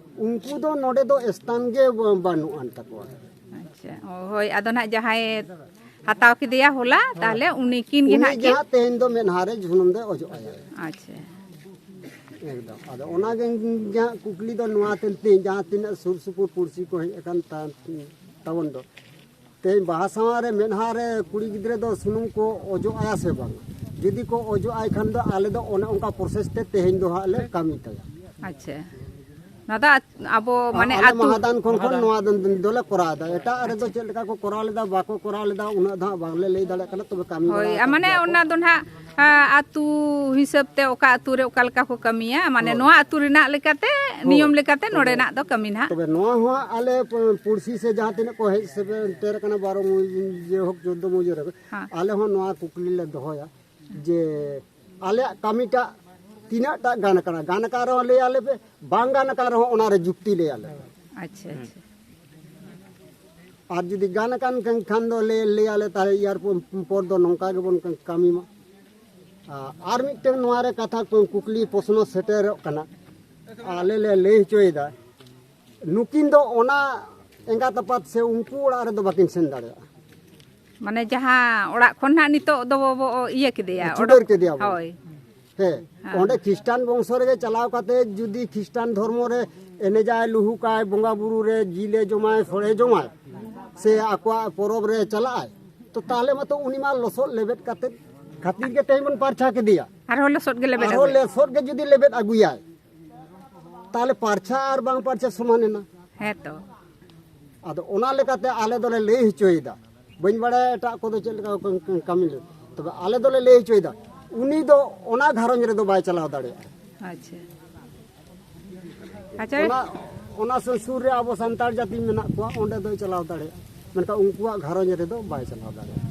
ᱩᱱᱠᱩ ᱫᱚ ᱱᱚᱰᱮ ᱫᱚ ᱥᱛᱷᱟᱱ ᱜᱮ ᱵᱟ-, ᱵᱟᱹᱱᱩᱜ ᱟᱱ ᱛᱟᱠᱚᱣᱟ᱾ ᱟᱪᱪᱷᱟ, ᱚ, ᱦᱳᱭ, ᱟᱫᱚ ᱱᱟᱦᱟᱜ ᱡᱟᱦᱟᱸᱭ ᱦᱟᱛᱟᱣ ᱠᱮᱫᱮᱭᱟ ᱦᱚᱞᱟ, ᱦᱳᱭ᱾ ᱛᱟᱦᱞᱮ ᱩᱱᱤ ᱠᱤᱱ ᱜᱮ ᱩᱱᱤ ᱱᱟᱦᱟᱜ ᱜᱮ ᱠᱤᱱ ᱦᱟᱸᱜ ᱛᱮᱦᱮᱧ ᱫᱚ ᱢᱮᱫᱦᱟ ᱨᱮ ᱥᱩᱱᱩᱢ ᱫᱚᱭ ᱚᱡᱚᱜ ᱟᱭᱟ᱾ ᱟᱪᱪᱷᱟ᱾ ᱮᱠᱫᱚᱢ᱾ ᱟᱫᱚ ᱚᱱᱟ ᱜᱮ ᱦᱟᱸᱜ ᱠᱩᱠᱞᱤ ᱫᱚ ᱱᱚᱣᱟ ᱛᱮ ᱛᱤᱧ, ᱡᱟᱦᱟᱸ ᱛᱤᱱᱟᱹᱜ ᱥᱩᱨ ᱥᱩᱯᱩᱨ ᱯᱩᱲᱥᱤ ᱠᱚ ᱦᱮᱡ ᱟᱠᱟᱱ ᱛᱟ-, ᱛᱟᱵᱚᱱ ᱫᱚ, ᱛᱮᱦᱮᱧ ᱵᱟᱦᱟ ᱥᱟᱶᱟᱨ ᱨᱮ ᱢᱮᱫᱦᱟ ᱨᱮ ᱠᱩᱲᱤ ᱜᱤᱫᱽᱨᱟᱹ ᱫᱚ ᱥᱩᱱᱩᱢ ᱠᱚ ᱚᱡᱚᱜ ᱟᱭᱟ ᱥᱮ ᱵᱟᱝ? ᱡᱩᱫᱤ ᱠᱚ ᱚᱡᱚᱜ ᱟᱭ ᱠᱷᱟᱱ ᱫᱚ ᱟᱞᱮ ᱫᱚ ᱚᱱᱮ ᱚᱱᱠᱟ ᱯᱨᱚᱥᱮᱥ ᱛᱮ ᱛᱮᱦᱮᱧ ᱫᱚ ᱦᱟᱸᱜ ᱞᱮ ᱠᱟᱹᱢᱤ ᱛᱟᱭᱟ᱾ ᱟᱪᱪᱷᱟ᱾ ᱱᱚᱣᱟ ᱫᱚ ᱟᱵᱚ ᱢᱟᱱᱮ ᱟᱞᱮ ᱟᱹᱛᱩ ᱢᱟᱦᱟᱫᱟᱱ ᱠᱷᱚᱱ ᱠᱷᱚᱱ ᱱᱚᱣᱟ ᱫᱚ- ᱫᱚᱞᱮ ᱠᱚᱨᱟᱣ ᱮᱫᱟ᱾ ᱮᱴᱟᱜ ᱨᱮᱫᱚ ᱪᱮᱫ ᱞᱮᱠᱟ ᱠᱚ ᱠᱚᱨᱟᱣ ᱞᱮᱫᱟ, ᱵᱟᱠᱚ ᱠᱚᱨᱟᱣ ᱞᱮᱫᱟ, ᱩᱱᱟᱹᱜ ᱫᱚ ᱦᱟᱸᱜ ᱵᱟᱝᱞᱮ ᱞᱟᱹᱭ ᱫᱟᱲᱮᱭᱟᱜ ᱠᱟᱱᱟ᱾ ᱛᱚᱵᱮ ᱠᱟᱹᱢᱤ ᱦᱳᱭ, ᱵᱟᱲᱟ ᱟᱠᱟᱫ ᱢᱟᱱᱮ ᱜᱮᱭᱟ ᱠᱚ᱾ ᱚᱱᱟ ᱫᱚ ᱱᱟᱦᱟᱜ ᱟᱹᱛᱩ ᱦᱤᱥᱟᱹᱵ ᱛᱮ ᱚᱠᱟ ᱟᱹᱛᱩ ᱨᱮ ᱚᱠᱟ ᱞᱮᱠᱟ ᱠᱚ ᱠᱟᱹᱢᱤᱭᱟ, ᱢᱟᱱᱮ ᱦᱳᱭ᱾ ᱱᱚᱣᱟ ᱟᱹᱛᱩ ᱨᱮᱱᱟᱜ ᱞᱮᱠᱟᱛᱮ ᱦᱳᱭ᱾ ᱱᱤᱭᱚᱢ ᱞᱮᱠᱟᱛᱮ ᱛᱚᱵᱮ ᱱᱚᱰᱮᱱᱟᱜ ᱫᱚ ᱠᱟᱹᱢᱤ ᱱᱟᱦᱟᱜ᱾ ᱛᱚᱵᱮ ᱱᱚᱣᱟ ᱦᱚᱸ ᱟᱞᱮ ᱯᱩᱲᱥᱤ ᱥᱮ ᱡᱟᱦᱟᱸ ᱛᱤᱱᱟᱹᱜ ᱠᱚ ᱦᱮᱡ ᱥᱮᱴᱮᱨ ᱟᱠᱟᱱᱟ ᱵᱟᱨᱚ ᱢᱩᱡᱟᱹ ᱦᱳᱠ, ᱪᱳᱫᱽᱫᱳ ᱢᱩᱡᱟᱹ ᱨᱮ, ᱦᱮᱸ᱾ ᱟᱞᱮ ᱦᱚᱸ ᱱᱚᱣᱟ ᱠᱩᱠᱞᱤ ᱞᱮ ᱫᱚᱦᱚᱭᱟ ᱡᱮ ᱟᱞᱮᱭᱟᱜ ᱠᱟᱹᱢᱤᱴᱟᱜ ᱛᱤᱱᱟᱹᱜ ᱴᱟᱜ ᱜᱟᱱ ᱟᱠᱟᱱᱟ? ᱜᱟᱱ ᱟᱠᱟᱱ ᱨᱮᱦᱚᱸ ᱞᱟᱹᱭ ᱟᱞᱮ ᱯᱮ, ᱵᱟᱝ ᱜᱟᱱ ᱟᱠᱟᱱ ᱨᱮᱦᱚᱸ ᱚᱱᱟᱨᱮ ᱡᱩᱠᱛᱤ ᱞᱟᱹᱭ ᱟᱞᱮ ᱯᱮ᱾ ᱟᱪᱪᱷᱟ, ᱟᱪᱪᱷᱟ᱾ ᱟᱨ ᱡᱩᱫᱤ ᱜᱟᱱ ᱟᱠᱟᱱ ᱠᱷᱟᱱ ᱫᱚ ᱞᱟᱹᱭ, ᱞᱟᱹᱭ ᱟᱞᱮ, ᱛᱟᱦᱞᱮ ᱤᱭᱟᱨ ᱯᱚ-, ᱯᱚᱨ ᱫᱚ ᱱᱚᱝᱠᱟ ᱜᱮᱵᱚᱱ ᱠᱟᱹᱢᱤ ᱢᱟ᱾ ᱟᱨ ᱢᱤᱫᱴᱮᱱ ᱱᱚᱣᱟ ᱨᱮ ᱠᱟᱛᱷᱟ ᱠᱚ, ᱠᱩᱠᱞᱤ ᱯᱨᱚᱥᱱᱚ ᱥᱮᱴᱮᱨᱚᱜ ᱠᱟᱱᱟ, ᱟᱞᱮ ᱞᱮ ᱞᱟᱹᱭ ᱦᱚᱪᱚᱭᱮᱫᱟ, ᱱᱩᱠᱤᱱ ᱫᱚ ᱚᱱᱟ ᱮᱸᱜᱟᱛ ᱟᱯᱟᱛ ᱥᱮ ᱩᱱᱠᱩ ᱚᱲᱟᱜ ᱨᱮᱫᱚ ᱵᱟᱹᱠᱤᱱ ᱥᱮᱱ ᱫᱟᱲᱮᱭᱟᱜᱼᱟ᱾ ᱢᱟᱱᱮ ᱡᱟᱦᱟᱸ ᱚᱲᱟᱜ ᱠᱷᱚᱱ ᱱᱟᱦᱟᱜ ᱱᱤᱛᱚᱜ ᱫᱚ ᱵᱚ ᱤᱭᱟᱹ ᱠᱮᱫᱮᱭᱟ, ᱪᱷᱩᱰᱟᱹᱨ ᱚᱰᱚᱠ- ᱠᱮᱫᱮᱭᱟ ᱵᱚᱱ᱾ ᱦᱳᱭ᱾ ᱦᱮᱸ, ᱦᱮᱸ᱾ ᱚᱸᱰᱮ ᱠᱷᱨᱤᱥᱴᱟᱱ ᱵᱚᱝᱥᱚ ᱨᱮᱜᱮ ᱪᱟᱞᱟᱣ ᱠᱟᱛᱮ ᱡᱩᱫᱤ ᱠᱷᱨᱤᱥᱴᱟᱱ ᱫᱷᱚᱨᱢᱚ ᱨᱮ ᱮᱱᱮᱡᱟᱭ, ᱞᱩᱦᱩᱠᱟᱭ, ᱵᱚᱸᱜᱟ ᱵᱩᱨᱩ ᱨᱮ ᱡᱤᱞᱮ ᱡᱚᱢᱟᱭ, ᱥᱚᱲᱮ ᱡᱚᱢᱟᱭ, ᱥᱮ ᱟᱠᱚᱣᱟᱜ ᱯᱚᱨᱚᱵᱽ ᱨᱮ ᱪᱟᱞᱟᱜᱼᱟᱭ, ᱛᱚ ᱛᱟᱦᱞᱮ ᱢᱟᱛᱚ ᱩᱱᱤ ᱢᱟ ᱞᱚᱥᱚᱫ ᱞᱮᱵᱮᱫ ᱠᱟᱛᱮ ᱠᱷᱟᱹᱛᱤᱨ ᱜᱮ ᱛᱮᱦᱮᱧ ᱵᱚᱱ ᱯᱟᱨᱪᱷᱟ ᱠᱮᱫᱮᱭᱟ᱾ ᱟᱨᱦᱚᱸ ᱞᱚᱥᱚᱫ ᱜᱮ ᱞᱮᱵᱮᱫ ᱟᱨᱦᱚᱸ ᱟᱹᱜᱩᱭᱟ᱾ ᱞᱚᱥᱚᱫ ᱜᱮ ᱡᱩᱫᱤ ᱞᱮᱵᱮᱫ ᱟᱹᱜᱩᱭᱟᱭ, ᱛᱟᱦᱞᱮ ᱯᱟᱨᱪᱷᱟ ᱟᱨ ᱵᱟᱝ ᱯᱟᱨᱪᱷᱟ ᱥᱚᱢᱟᱱ ᱮᱱᱟ᱾ ᱦᱮᱸ ᱛᱚ᱾ ᱟᱫᱚ ᱚᱱᱟ ᱞᱮᱠᱟᱛᱮ ᱟᱞᱮ ᱫᱚᱞᱮ ᱞᱟᱹᱭ ᱦᱚᱪᱚᱭᱮᱫᱟ, ᱵᱟᱹᱧ ᱵᱟᱲᱟᱭᱟ ᱮᱴᱟᱜ ᱠᱚᱫᱚ ᱪᱮᱫ ᱞᱮᱠᱟ ᱠᱚ ᱠᱟᱹᱢᱤ ᱞᱮᱫᱟ, ᱛᱚᱵᱮ ᱟᱞᱮ ᱫᱚᱞᱮ ᱞᱟᱹᱭ ᱦᱚᱪᱚᱭᱮᱫᱟ, ᱩᱱᱤ ᱫᱚ ᱚᱱᱟ ᱜᱷᱟᱨᱚᱸᱡᱽ ᱨᱮᱫᱚ ᱵᱟᱭ ᱪᱟᱞᱟᱣ ᱫᱟᱲᱮᱭᱟᱜᱼᱟ᱾ ᱟᱪᱪᱷᱟ᱾ ᱟᱪᱪᱷᱟ᱾ ᱚᱱᱟ, ᱚᱱᱟ ᱥᱩᱨ ᱥᱩᱨ ᱨᱮ ᱟᱵᱚ ᱥᱟᱱᱛᱟᱲ ᱡᱟᱹᱛᱤ ᱢᱮᱱᱟᱜ ᱠᱚᱣᱟ, ᱚᱸᱰᱮ ᱫᱚᱭ ᱪᱟᱞᱟᱣ ᱫᱟᱲᱮᱭᱟᱜᱼᱟ, ᱢᱮᱱᱠᱷᱟᱱ ᱩᱱᱠᱩᱣᱟᱜ ᱜᱷᱟᱨᱚᱸᱡᱽ ᱨᱮᱫᱚ ᱵᱟᱭ ᱪᱟᱞᱟᱣ ᱫᱟᱲᱮᱭᱟᱜᱼᱟ᱾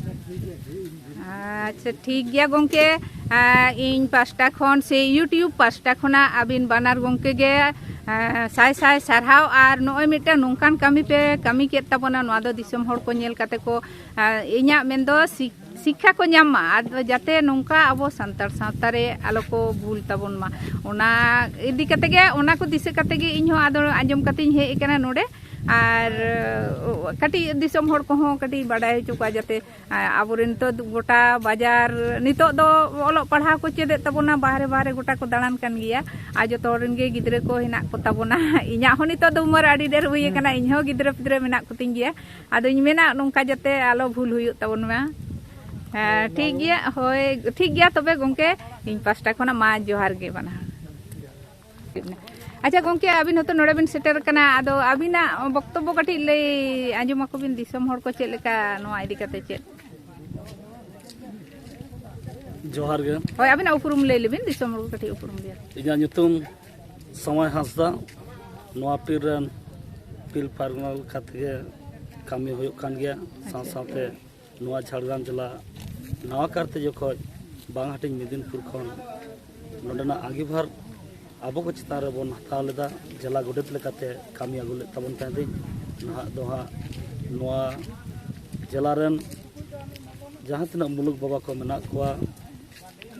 ᱟᱪᱪᱷᱟ, ᱴᱷᱤᱠ ᱜᱮᱭᱟ ᱜᱚᱢᱠᱮ᱾ ᱟᱨ ᱤᱧ ᱯᱟᱥᱴᱟ ᱠᱷᱚᱱ ᱥᱮ YouTube ᱯᱟᱥᱴᱟ ᱠᱷᱚᱱᱟᱜ ᱟᱹᱵᱤᱱ ᱵᱟᱱᱟᱨ ᱜᱚᱢᱠᱮ ᱜᱮ, ᱟᱨ ᱥᱟᱭ ᱥᱟᱭ ᱥᱟᱨᱦᱟᱣ᱾ ᱟᱨ ᱱᱚᱜᱼᱚᱭ ᱢᱤᱫᱴᱟᱝ ᱱᱚᱝᱠᱟᱱ ᱠᱟᱹᱢᱤ ᱯᱮ ᱠᱟᱹᱢᱤ ᱠᱮᱫ ᱛᱟᱵᱚᱱᱟ, ᱱᱚᱣᱟ ᱫᱚ ᱫᱤᱥᱚᱢ ᱦᱚᱲ ᱠᱚ ᱧᱮᱞ ᱠᱟᱛᱮ ᱠᱚ, ᱟᱨ ᱤᱧᱟᱹᱜ ᱢᱮᱱᱫᱚ ᱥᱤᱠ- ᱥᱤᱠᱠᱷᱟ ᱠᱚ ᱧᱟᱢ ᱢᱟ, ᱟᱨ ᱡᱟᱛᱮ ᱱᱚᱝᱠᱟ ᱟᱵᱚ ᱥᱟᱱᱛᱟᱲ ᱥᱟᱶᱛᱟ ᱨᱮ ᱟᱞᱚ ᱠᱚ ᱵᱷᱩᱞ ᱛᱟᱵᱚᱱ ᱢᱟ, ᱚᱱᱟ ᱤᱫᱤ ᱠᱟᱛᱮ ᱜᱮ, ᱚᱱᱟ ᱠᱚ ᱫᱤᱥᱟᱹ ᱠᱟᱛᱮ ᱜᱮ ᱤᱧ ᱦᱚᱸ ᱟᱫᱚ ᱟᱸᱡᱚᱢ ᱠᱟᱛᱮᱧ ᱦᱮᱡ ᱟᱠᱟᱱᱟ ᱱᱚᱰᱮ᱾ ᱟᱨ ᱠᱟᱹᱴᱤᱡ ᱫᱤᱥᱚᱢ ᱦᱚᱲ ᱠᱚᱦᱚᱸ ᱠᱟᱹᱴᱤᱡ ᱵᱟᱰᱟᱭ ᱦᱚᱪᱚ ᱠᱚᱣᱟ, ᱡᱟᱛᱮ ᱟᱵᱚᱨᱮᱱ ᱱᱤᱛᱚᱜ ᱜᱚᱴᱟ ᱵᱟᱡᱟᱨ, ᱱᱤᱛᱚᱜ ᱫᱚ ᱚᱞᱚᱜ ᱯᱟᱲᱦᱟᱣ ᱠᱚ ᱪᱮᱫᱮᱫ ᱛᱟᱵᱚᱱᱟ, ᱵᱟᱦᱨᱮ ᱵᱟᱦᱨᱮ ᱜᱚᱴᱟ ᱠᱚ ᱫᱟᱬᱟᱱ ᱠᱟᱱ ᱜᱮᱭᱟ᱾ ᱟᱨ ᱡᱚᱛᱚ ᱦᱚᱲ ᱨᱮᱱ ᱜᱮ ᱜᱤᱫᱽᱨᱟᱹ ᱠᱚ ᱦᱮᱱᱟᱜ ᱠᱚ ᱛᱟᱵᱚᱱᱟ᱾ ᱤᱧᱟᱹᱜ ᱦᱚᱸ ᱱᱤᱛᱚᱜ ᱫᱚ ᱩᱢᱟᱹᱨ ᱟᱹᱰᱤ ᱰᱷᱮᱨ ᱦᱩᱭ ᱟᱠᱟᱱᱟ, ᱤᱧ ᱦᱚᱸ ᱜᱤᱫᱽᱨᱟᱹ ᱯᱤᱫᱽᱨᱟᱹ ᱢᱮᱱᱟᱜ ᱠᱚᱛᱤᱧ ᱜᱮᱭᱟ᱾ ᱟᱫᱚᱧ ᱢᱮᱱᱟ ᱱᱚᱝᱠᱟ ᱡᱟᱛᱮ ᱟᱞᱚ ᱵᱷᱩᱞ ᱦᱩᱭᱩᱜ ᱛᱟᱵᱚᱱ ᱢᱟ᱾ ᱦᱮᱸ, ᱴᱷᱤᱠ ᱜᱮᱭᱟ, ᱦᱳᱭ, ᱴᱷᱤᱠ ᱜᱮᱭᱟ ᱛᱚᱵᱮ ᱜᱚᱢᱠᱮ, ᱤᱧ ᱯᱟᱥᱴᱟ ᱠᱷᱚᱱᱟᱜ ᱢᱟ ᱡᱚᱦᱟᱨ ᱜᱮ ᱵᱟᱱᱟ ᱦᱚᱲ᱾ ᱟᱪᱪᱷᱟ ᱜᱚᱢᱠᱮ, ᱟᱹᱵᱤᱱ ᱦᱚᱸᱛᱚ ᱱᱚᱰᱮ ᱵᱤᱱ ᱥᱮᱴᱮᱨ ᱟᱠᱟᱱᱟ, ᱟᱫᱚ ᱟᱹᱵᱤᱱᱟᱜ ᱵᱚᱠᱛᱚᱵᱵᱚ ᱠᱟᱹᱴᱤᱡ ᱞᱟᱹᱭ ᱟᱸᱡᱚᱢ ᱟᱠᱚ ᱵᱤᱱ, ᱫᱤᱥᱚᱢ ᱦᱚᱲ ᱠᱚ ᱪᱮᱫ ᱞᱮᱠᱟ ᱱᱚᱣᱟ ᱤᱫᱤ ᱠᱟᱛᱮ ᱪᱮᱫ? ᱡᱚᱦᱟᱨ ᱜᱮ᱾ ᱦᱳᱭ, ᱟᱹᱵᱤᱱᱟᱜ ᱩᱯᱨᱩᱢ ᱞᱟᱹᱭ ᱞᱮᱵᱤᱱ, ᱫᱤᱥᱚᱢ ᱦᱚᱲ ᱠᱚ ᱠᱟᱹᱴᱤᱡ ᱩᱯᱨᱩᱢ ᱵᱤᱱ᱾ ᱤᱧᱟᱹᱜ ᱧᱩᱛᱩᱢ ᱥᱟᱶᱟᱭ ᱦᱟᱸᱥᱫᱟ᱾ ᱱᱚᱣᱟ ᱯᱤᱲ ᱨᱮᱱ ᱯᱤᱲ ᱯᱟᱨᱜᱟᱱᱟ ᱞᱮᱠᱟ ᱛᱮᱜᱮ ᱠᱟᱹᱢᱤ ᱦᱩᱭᱩᱜ ᱠᱟᱱ ᱜᱮᱭᱟ᱾ ᱥᱟᱶ ᱥᱟᱶᱛᱮ ᱱᱚᱣᱟ ᱡᱷᱟᱲᱜᱨᱟᱢ ᱡᱮᱞᱟ ᱱᱟᱣᱟ ᱠᱟᱨᱛᱮ ᱡᱚᱠᱷᱚᱡ ᱵᱟᱝ ᱦᱟᱹᱴᱤᱧ ᱢᱮᱫᱤᱱᱯᱩᱨ ᱠᱷᱚᱱ ᱱᱚᱰᱮᱱᱟᱜ ᱟᱸᱜᱤᱵᱷᱟᱨ ᱟᱵᱚ ᱠᱚ ᱪᱮᱛᱟᱱ ᱨᱮᱵᱚᱱ ᱦᱟᱛᱟᱣ ᱞᱮᱫᱟ, ᱡᱮᱞᱟ ᱜᱚᱰᱮᱛ ᱞᱮᱠᱟᱛᱮ ᱠᱟᱹᱢᱤ ᱟᱹᱜᱩ ᱞᱮᱫ ᱛᱟᱵᱚᱱ ᱛᱟᱦᱮᱸᱫ᱾ ᱱᱟᱦᱟᱜ ᱫᱚ ᱦᱟᱸᱜ ᱱᱚᱣᱟ ᱡᱮᱞᱟ ᱨᱮᱱ ᱡᱟᱦᱟᱸ ᱛᱤᱱᱟᱹᱜ ᱢᱩᱞᱩᱠ ᱵᱟᱵᱟ ᱠᱚ ᱢᱮᱱᱟᱜ ᱠᱚᱣᱟ,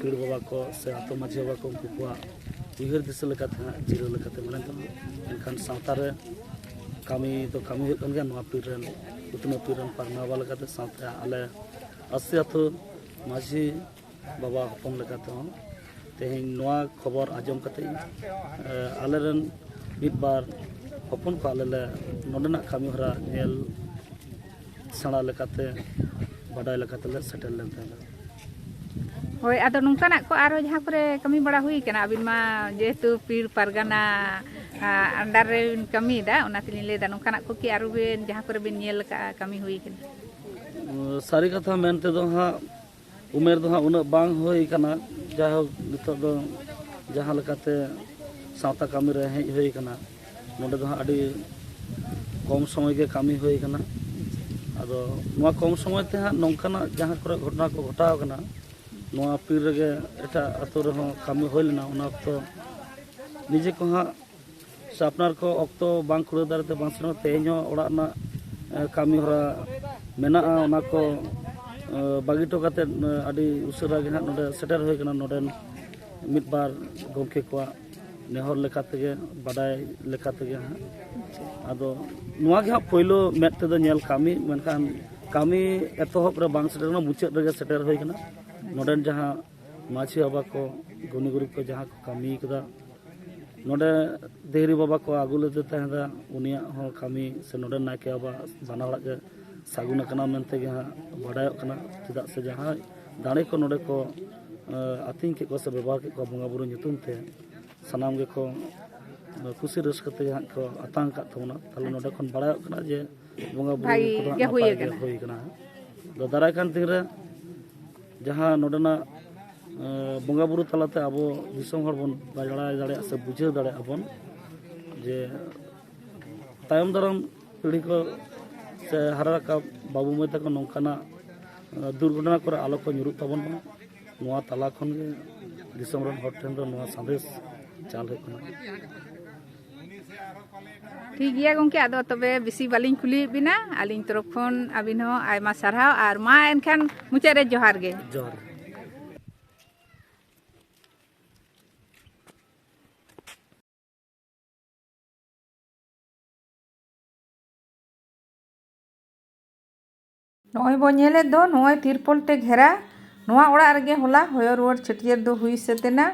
ᱯᱤᱲ ᱵᱟᱵᱟ ᱠᱚ ᱥᱮ ᱟᱛᱳ ᱢᱟᱹᱡᱷᱤ ᱵᱟᱵᱟ ᱠᱚ, ᱩᱱᱠᱩ ᱠᱚᱣᱟᱜ ᱩᱭᱦᱟᱹᱨ ᱫᱤᱥᱟᱹ ᱞᱮᱠᱟᱛᱮ ᱦᱟᱸᱜ ᱡᱤᱨᱟᱹ ᱞᱮᱠᱟᱛᱮ ᱢᱮᱱᱟᱜ ᱛᱟᱵᱚᱱᱟ᱾ ᱢᱮᱱᱠᱷᱟᱱ ᱥᱟᱶᱛᱟ ᱨᱮ ᱠᱟᱹᱢᱤ ᱫᱚ ᱠᱟᱹᱢᱤ ᱦᱩᱭᱩᱜ ᱠᱟᱱ ᱜᱮᱭᱟ᱾ ᱱᱚᱣᱟ ᱯᱤᱲ ᱨᱮᱱ ᱩᱛᱱᱟᱹᱣ ᱯᱤᱲ ᱨᱮᱱ ᱯᱟᱨᱜᱟᱱᱟ ᱵᱟᱵᱟ ᱞᱮᱠᱟᱛᱮ ᱥᱟᱶᱛᱮ ᱟᱞᱮ ᱟᱹᱥᱤ ᱟᱹᱛᱩ ᱢᱟᱹᱡᱷᱤ ᱵᱟᱵᱟ ᱦᱚᱯᱚᱱ ᱞᱮᱠᱟ ᱛᱮᱦᱚᱸ ᱛᱮᱦᱮᱧ ᱱᱚᱣᱟ ᱠᱷᱚᱵᱚᱨ ᱟᱸᱡᱚᱢ ᱠᱟᱛᱮ ᱟᱞᱮᱨᱮᱱ ᱢᱤᱫ ᱵᱟᱨ ᱦᱚᱯᱚᱱ ᱠᱚ ᱟᱞᱮ ᱞᱮ ᱱᱚᱰᱮᱱᱟᱜ ᱠᱟᱹᱢᱤ ᱦᱚᱨᱟ ᱧᱮᱞ ᱥᱮᱬᱟ ᱞᱮᱠᱟᱛᱮ, ᱵᱟᱰᱟᱭ ᱞᱮᱠᱟᱛᱮᱞᱮ ᱥᱮᱴᱮᱨ ᱞᱮᱱ ᱛᱟᱦᱮᱸᱱᱟ᱾ ᱦᱳᱭ, ᱟᱫᱚ ᱱᱚᱝᱠᱟᱱᱟᱜ ᱠᱚ ᱟᱨᱚ ᱡᱟᱦᱟᱸ ᱠᱚᱨᱮ ᱠᱟᱹᱢᱤ ᱵᱟᱲᱟ ᱦᱩᱭ ᱠᱟᱱᱟ? ᱟᱹᱵᱤᱱ ᱢᱟ ᱡᱮᱦᱮᱛᱩ ᱯᱤᱲ ᱯᱟᱨᱜᱟᱱᱟ ᱟᱱᱰᱟᱨ ᱨᱮᱵᱤᱱ ᱠᱟᱹᱢᱤᱭᱮᱫᱟ, ᱚᱱᱟᱛᱮᱞᱤᱧ ᱞᱟᱹᱭᱫᱟ, ᱱᱚᱝᱠᱟᱱᱟᱜ ᱠᱚ ᱠᱤ ᱟᱨᱚ ᱵᱤᱱ ᱡᱟᱦᱟᱸ ᱠᱚᱨᱮ ᱵᱤᱱ ᱧᱮᱞ ᱟᱠᱟᱫᱼᱟ, ᱠᱟᱹᱢᱤ ᱦᱩᱭ ᱠᱟᱱᱟ? ᱥᱟᱹᱨᱤ ᱠᱟᱛᱷᱟ ᱢᱮᱱ ᱛᱮᱫᱚ ᱦᱟᱸᱜ ᱩᱢᱮᱨ ᱫᱚ ᱦᱟᱸᱜ ᱩᱱᱟᱹᱜ ᱵᱟᱝ ᱦᱩᱭ ᱠᱟᱱᱟ᱾ ᱡᱟᱭᱦᱳᱠ, ᱱᱤᱛᱚᱜ ᱫᱚ ᱡᱟᱦᱟᱸ ᱞᱮᱠᱟᱛᱮ ᱥᱟᱶᱛᱟ ᱠᱟᱹᱢᱤ ᱨᱮ ᱦᱮᱡ ᱦᱩᱭ ᱠᱟᱱᱟ, ᱱᱚᱰᱮ ᱫᱚ ᱦᱟᱸᱜ ᱟᱹᱰᱤ ᱠᱚᱢ ᱥᱚᱢᱚᱭ ᱜᱮ ᱠᱟᱹᱢᱤ ᱦᱩᱭ ᱠᱟᱱᱟ᱾ ᱟᱫᱚ ᱱᱚᱣᱟ ᱠᱚᱢ ᱥᱚᱢᱚᱭ ᱛᱮ ᱦᱟᱸᱜ ᱱᱚᱝᱠᱟᱱᱟᱜ ᱡᱟᱦᱟᱸ ᱠᱚᱨᱮ ᱜᱷᱚᱴᱚᱱᱟ ᱠᱚ ᱜᱷᱚᱴᱟᱣ ᱠᱟᱱᱟ, ᱱᱚᱣᱟ ᱯᱤᱲ ᱨᱮᱜᱮ ᱮᱴᱟᱜ ᱟᱛᱳ ᱨᱮᱦᱚᱸ ᱠᱟᱹᱢᱤ ᱦᱩᱭ ᱞᱮᱱᱟ᱾ ᱚᱱᱟ ᱚᱠᱛᱚ ᱱᱤᱡᱮ ᱠᱚ ᱦᱟᱸᱜ ᱥᱮ ᱟᱯᱱᱟᱨ ᱠᱚ ᱚᱠᱛᱚ ᱵᱟᱝ ᱠᱩᱲᱟᱹᱣ ᱫᱟᱲᱮᱛᱮ ᱵᱟᱝ ᱥᱮᱱᱚᱜ, ᱛᱮᱦᱮᱧ ᱦᱚᱸ ᱚᱲᱟᱜ ᱨᱮᱱᱟᱜ ᱠᱟᱹᱢᱤ ᱦᱚᱨᱟ ᱢᱮᱱᱟᱜᱼᱟ, ᱚᱱᱟ ᱠᱚ ᱵᱟᱹᱜᱤ ᱦᱚᱴᱚ ᱠᱟᱛᱮᱫ ᱟᱹᱰᱤ ᱩᱥᱟᱹᱨᱟ ᱜᱮ ᱦᱟᱸᱜ ᱱᱚᱰᱮ ᱥᱮᱴᱮᱨ ᱦᱩᱭ ᱠᱟᱱᱟ, ᱱᱚᱰᱮᱱ ᱢᱤᱫ ᱵᱟᱨ ᱜᱚᱢᱠᱮ ᱠᱚᱣᱟᱜ ᱱᱮᱦᱚᱨ ᱞᱮᱠᱟ ᱛᱮᱜᱮ, ᱵᱟᱰᱟᱭ ᱞᱮᱠᱟ ᱛᱮᱜᱮ ᱦᱟᱸᱜ᱾ ᱟᱫᱚ ᱱᱚᱣᱟ ᱜᱮ ᱦᱟᱸᱜ ᱯᱳᱭᱞᱳ ᱢᱮᱫ ᱛᱮᱫᱚ ᱧᱮᱞ ᱠᱟᱹᱢᱤ, ᱢᱮᱱᱠᱷᱟᱱ ᱠᱟᱹᱢᱤ ᱮᱛᱚᱦᱚᱵ ᱨᱮ ᱵᱟᱝ ᱥᱮᱴᱮᱨ ᱠᱟᱱᱟ, ᱢᱩᱪᱟᱹᱫ ᱨᱮᱜᱮ ᱥᱮᱴᱮᱨ ᱦᱩᱭ ᱠᱟᱱᱟ᱾ ᱱᱚᱰᱮᱱ ᱡᱟᱦᱟᱸ ᱢᱟᱹᱡᱷᱤ ᱵᱟᱵᱟ ᱠᱚ, ᱜᱩᱱᱤ ᱜᱩᱨᱤᱵ ᱠᱚ ᱡᱟᱦᱟᱸ ᱠᱚ ᱠᱟᱹᱢᱤ ᱠᱟᱫᱟ, ᱱᱚᱰᱮ ᱫᱮᱦᱨᱤ ᱵᱟᱵᱟ ᱠᱚ ᱟᱹᱜᱩ ᱞᱮᱫᱮ ᱛᱟᱦᱮᱸᱫᱟ, ᱩᱱᱤᱭᱟᱜ ᱦᱚᱸ ᱠᱟᱹᱢᱤ ᱥᱮ ᱱᱚᱰᱮ ᱱᱟᱭᱠᱮ ᱵᱟᱵᱟ ᱵᱟᱱᱟ ᱦᱚᱲᱟᱜ ᱜᱮ ᱥᱟᱹᱜᱩᱱ ᱟᱠᱟᱱᱟ ᱢᱮᱱᱛᱮ ᱜᱮ ᱦᱟᱸᱜ ᱵᱟᱰᱟᱭᱚᱜ ᱠᱟᱱᱟ᱾ ᱪᱮᱫᱟᱜ ᱥᱮ ᱡᱟᱦᱟᱸᱭ ᱫᱟᱲᱮ ᱠᱚ ᱱᱚᱰᱮ ᱠᱚ, ᱮ, ᱟᱹᱛᱤᱧ ᱠᱮᱫ ᱠᱚᱣᱟ ᱥᱮ ᱵᱮᱵᱚᱦᱟᱨ ᱠᱮᱫ ᱠᱚᱣᱟ ᱵᱚᱸᱜᱟ ᱵᱩᱨᱩ ᱧᱩᱛᱩᱢ ᱛᱮ, ᱥᱟᱱᱟᱢ ᱜᱮᱠᱚ, ᱮ, ᱠᱩᱥᱤ ᱨᱟᱹᱥᱠᱟᱹ ᱛᱮᱜᱮ ᱦᱟᱸᱜ ᱠᱚ ᱟᱛᱟᱝ ᱟᱠᱟᱫ ᱛᱟᱵᱚᱱᱟ᱾ ᱛᱟᱦᱞᱮ ᱱᱚᱰᱮ ᱠᱷᱚᱱ ᱵᱟᱲᱟᱭᱚᱜ ᱠᱟᱱᱟ ᱡᱮ ᱵᱚᱸᱜᱟ ᱵᱩᱨᱩ ᱵᱷᱟᱜᱤ ᱠᱚᱫᱚ ᱦᱟᱸᱜ ᱜᱮ ᱦᱩᱭ ᱱᱟᱯᱟᱭ ᱜᱮ ᱟᱠᱟᱱᱟ᱾ ᱦᱩᱭ ᱟᱠᱟᱱᱟ᱾ ᱟᱫᱚ ᱫᱟᱨᱟᱭ ᱠᱟᱱ ᱫᱤᱱ ᱨᱮ ᱡᱟᱦᱟᱸ ᱱᱚᱰᱮᱱᱟᱜ, ᱮ, ᱵᱚᱸᱜᱟ ᱵᱩᱨᱩ ᱛᱟᱞᱟᱛᱮ ᱟᱵᱚ ᱫᱤᱥᱚᱢ ᱦᱚᱲ ᱵᱚᱱ ᱵᱟᱲᱟᱭ ᱫᱟᱲᱮᱭᱟᱜᱼᱟ ᱥᱮ ᱵᱩᱡᱷᱟᱹᱣ ᱫᱟᱲᱮᱭᱟᱜᱼᱟ ᱵᱚᱱ ᱡᱮ ᱛᱟᱭᱚᱢ ᱫᱟᱨᱟᱢ ᱯᱤᱲᱦᱤ ᱠᱚ ᱥᱮ ᱦᱟᱨᱟ ᱨᱟᱠᱟᱵ ᱵᱟᱹᱵᱩ ᱢᱟᱹᱭ ᱛᱟᱠᱚ ᱱᱚᱝᱠᱟᱱᱟᱜ, ᱮ, ᱫᱩᱨᱜᱷᱚᱴᱚᱱᱟ ᱠᱚᱨᱮ ᱟᱞᱚ ᱠᱚ ᱧᱩᱨᱩᱜ ᱛᱟᱵᱚᱱ ᱢᱟ᱾ ᱱᱚᱣᱟ ᱛᱟᱞᱟ ᱠᱷᱚᱱ ᱜᱮ ᱫᱤᱥᱚᱢ ᱨᱮᱱ ᱦᱚᱲ ᱴᱷᱮᱱ ᱫᱚ ᱱᱚᱣᱟ ᱥᱟᱸᱫᱮᱥ ᱪᱟᱞ ᱦᱩᱭᱩᱜ ᱠᱟᱱᱟ᱾ ᱴᱷᱤᱠ ᱜᱮᱭᱟ ᱜᱚᱢᱠᱮ, ᱟᱫᱚ ᱛᱚᱵᱮ ᱵᱮᱥᱤ ᱵᱟᱹᱞᱤᱧ ᱠᱩᱞᱤᱭᱮᱫ ᱵᱤᱱᱟ᱾ ᱟᱹᱞᱤᱧ ᱛᱚᱨᱚᱯ ᱠᱷᱚᱱ ᱟᱹᱵᱤᱱ ᱦᱚᱸ ᱟᱭᱢᱟ ᱥᱟᱨᱦᱟᱣ, ᱟᱨ ᱢᱟ ᱮᱱᱠᱷᱟᱱ ᱢᱩᱪᱟᱹᱫ ᱨᱮ ᱡᱚᱦᱟᱨ ᱜᱮ᱾ ᱡᱚᱦᱟᱨ᱾ ᱱᱚᱜᱼᱚᱭ ᱵᱚ ᱧᱮᱞᱮᱫ ᱫᱚ, ᱱᱚᱜᱼᱚᱭ ᱛᱤᱨᱯᱚᱞ ᱛᱮ ᱜᱷᱮᱨᱟ, ᱱᱚᱣᱟ ᱚᱲᱟᱜ ᱨᱮᱜᱮ ᱦᱚᱞᱟ ᱦᱚᱭᱚ ᱨᱩᱣᱟᱹᱲ ᱪᱷᱟᱹᱴᱭᱟᱹᱨ ᱫᱚ ᱦᱩᱭ ᱥᱟᱹᱛ ᱮᱱᱟ᱾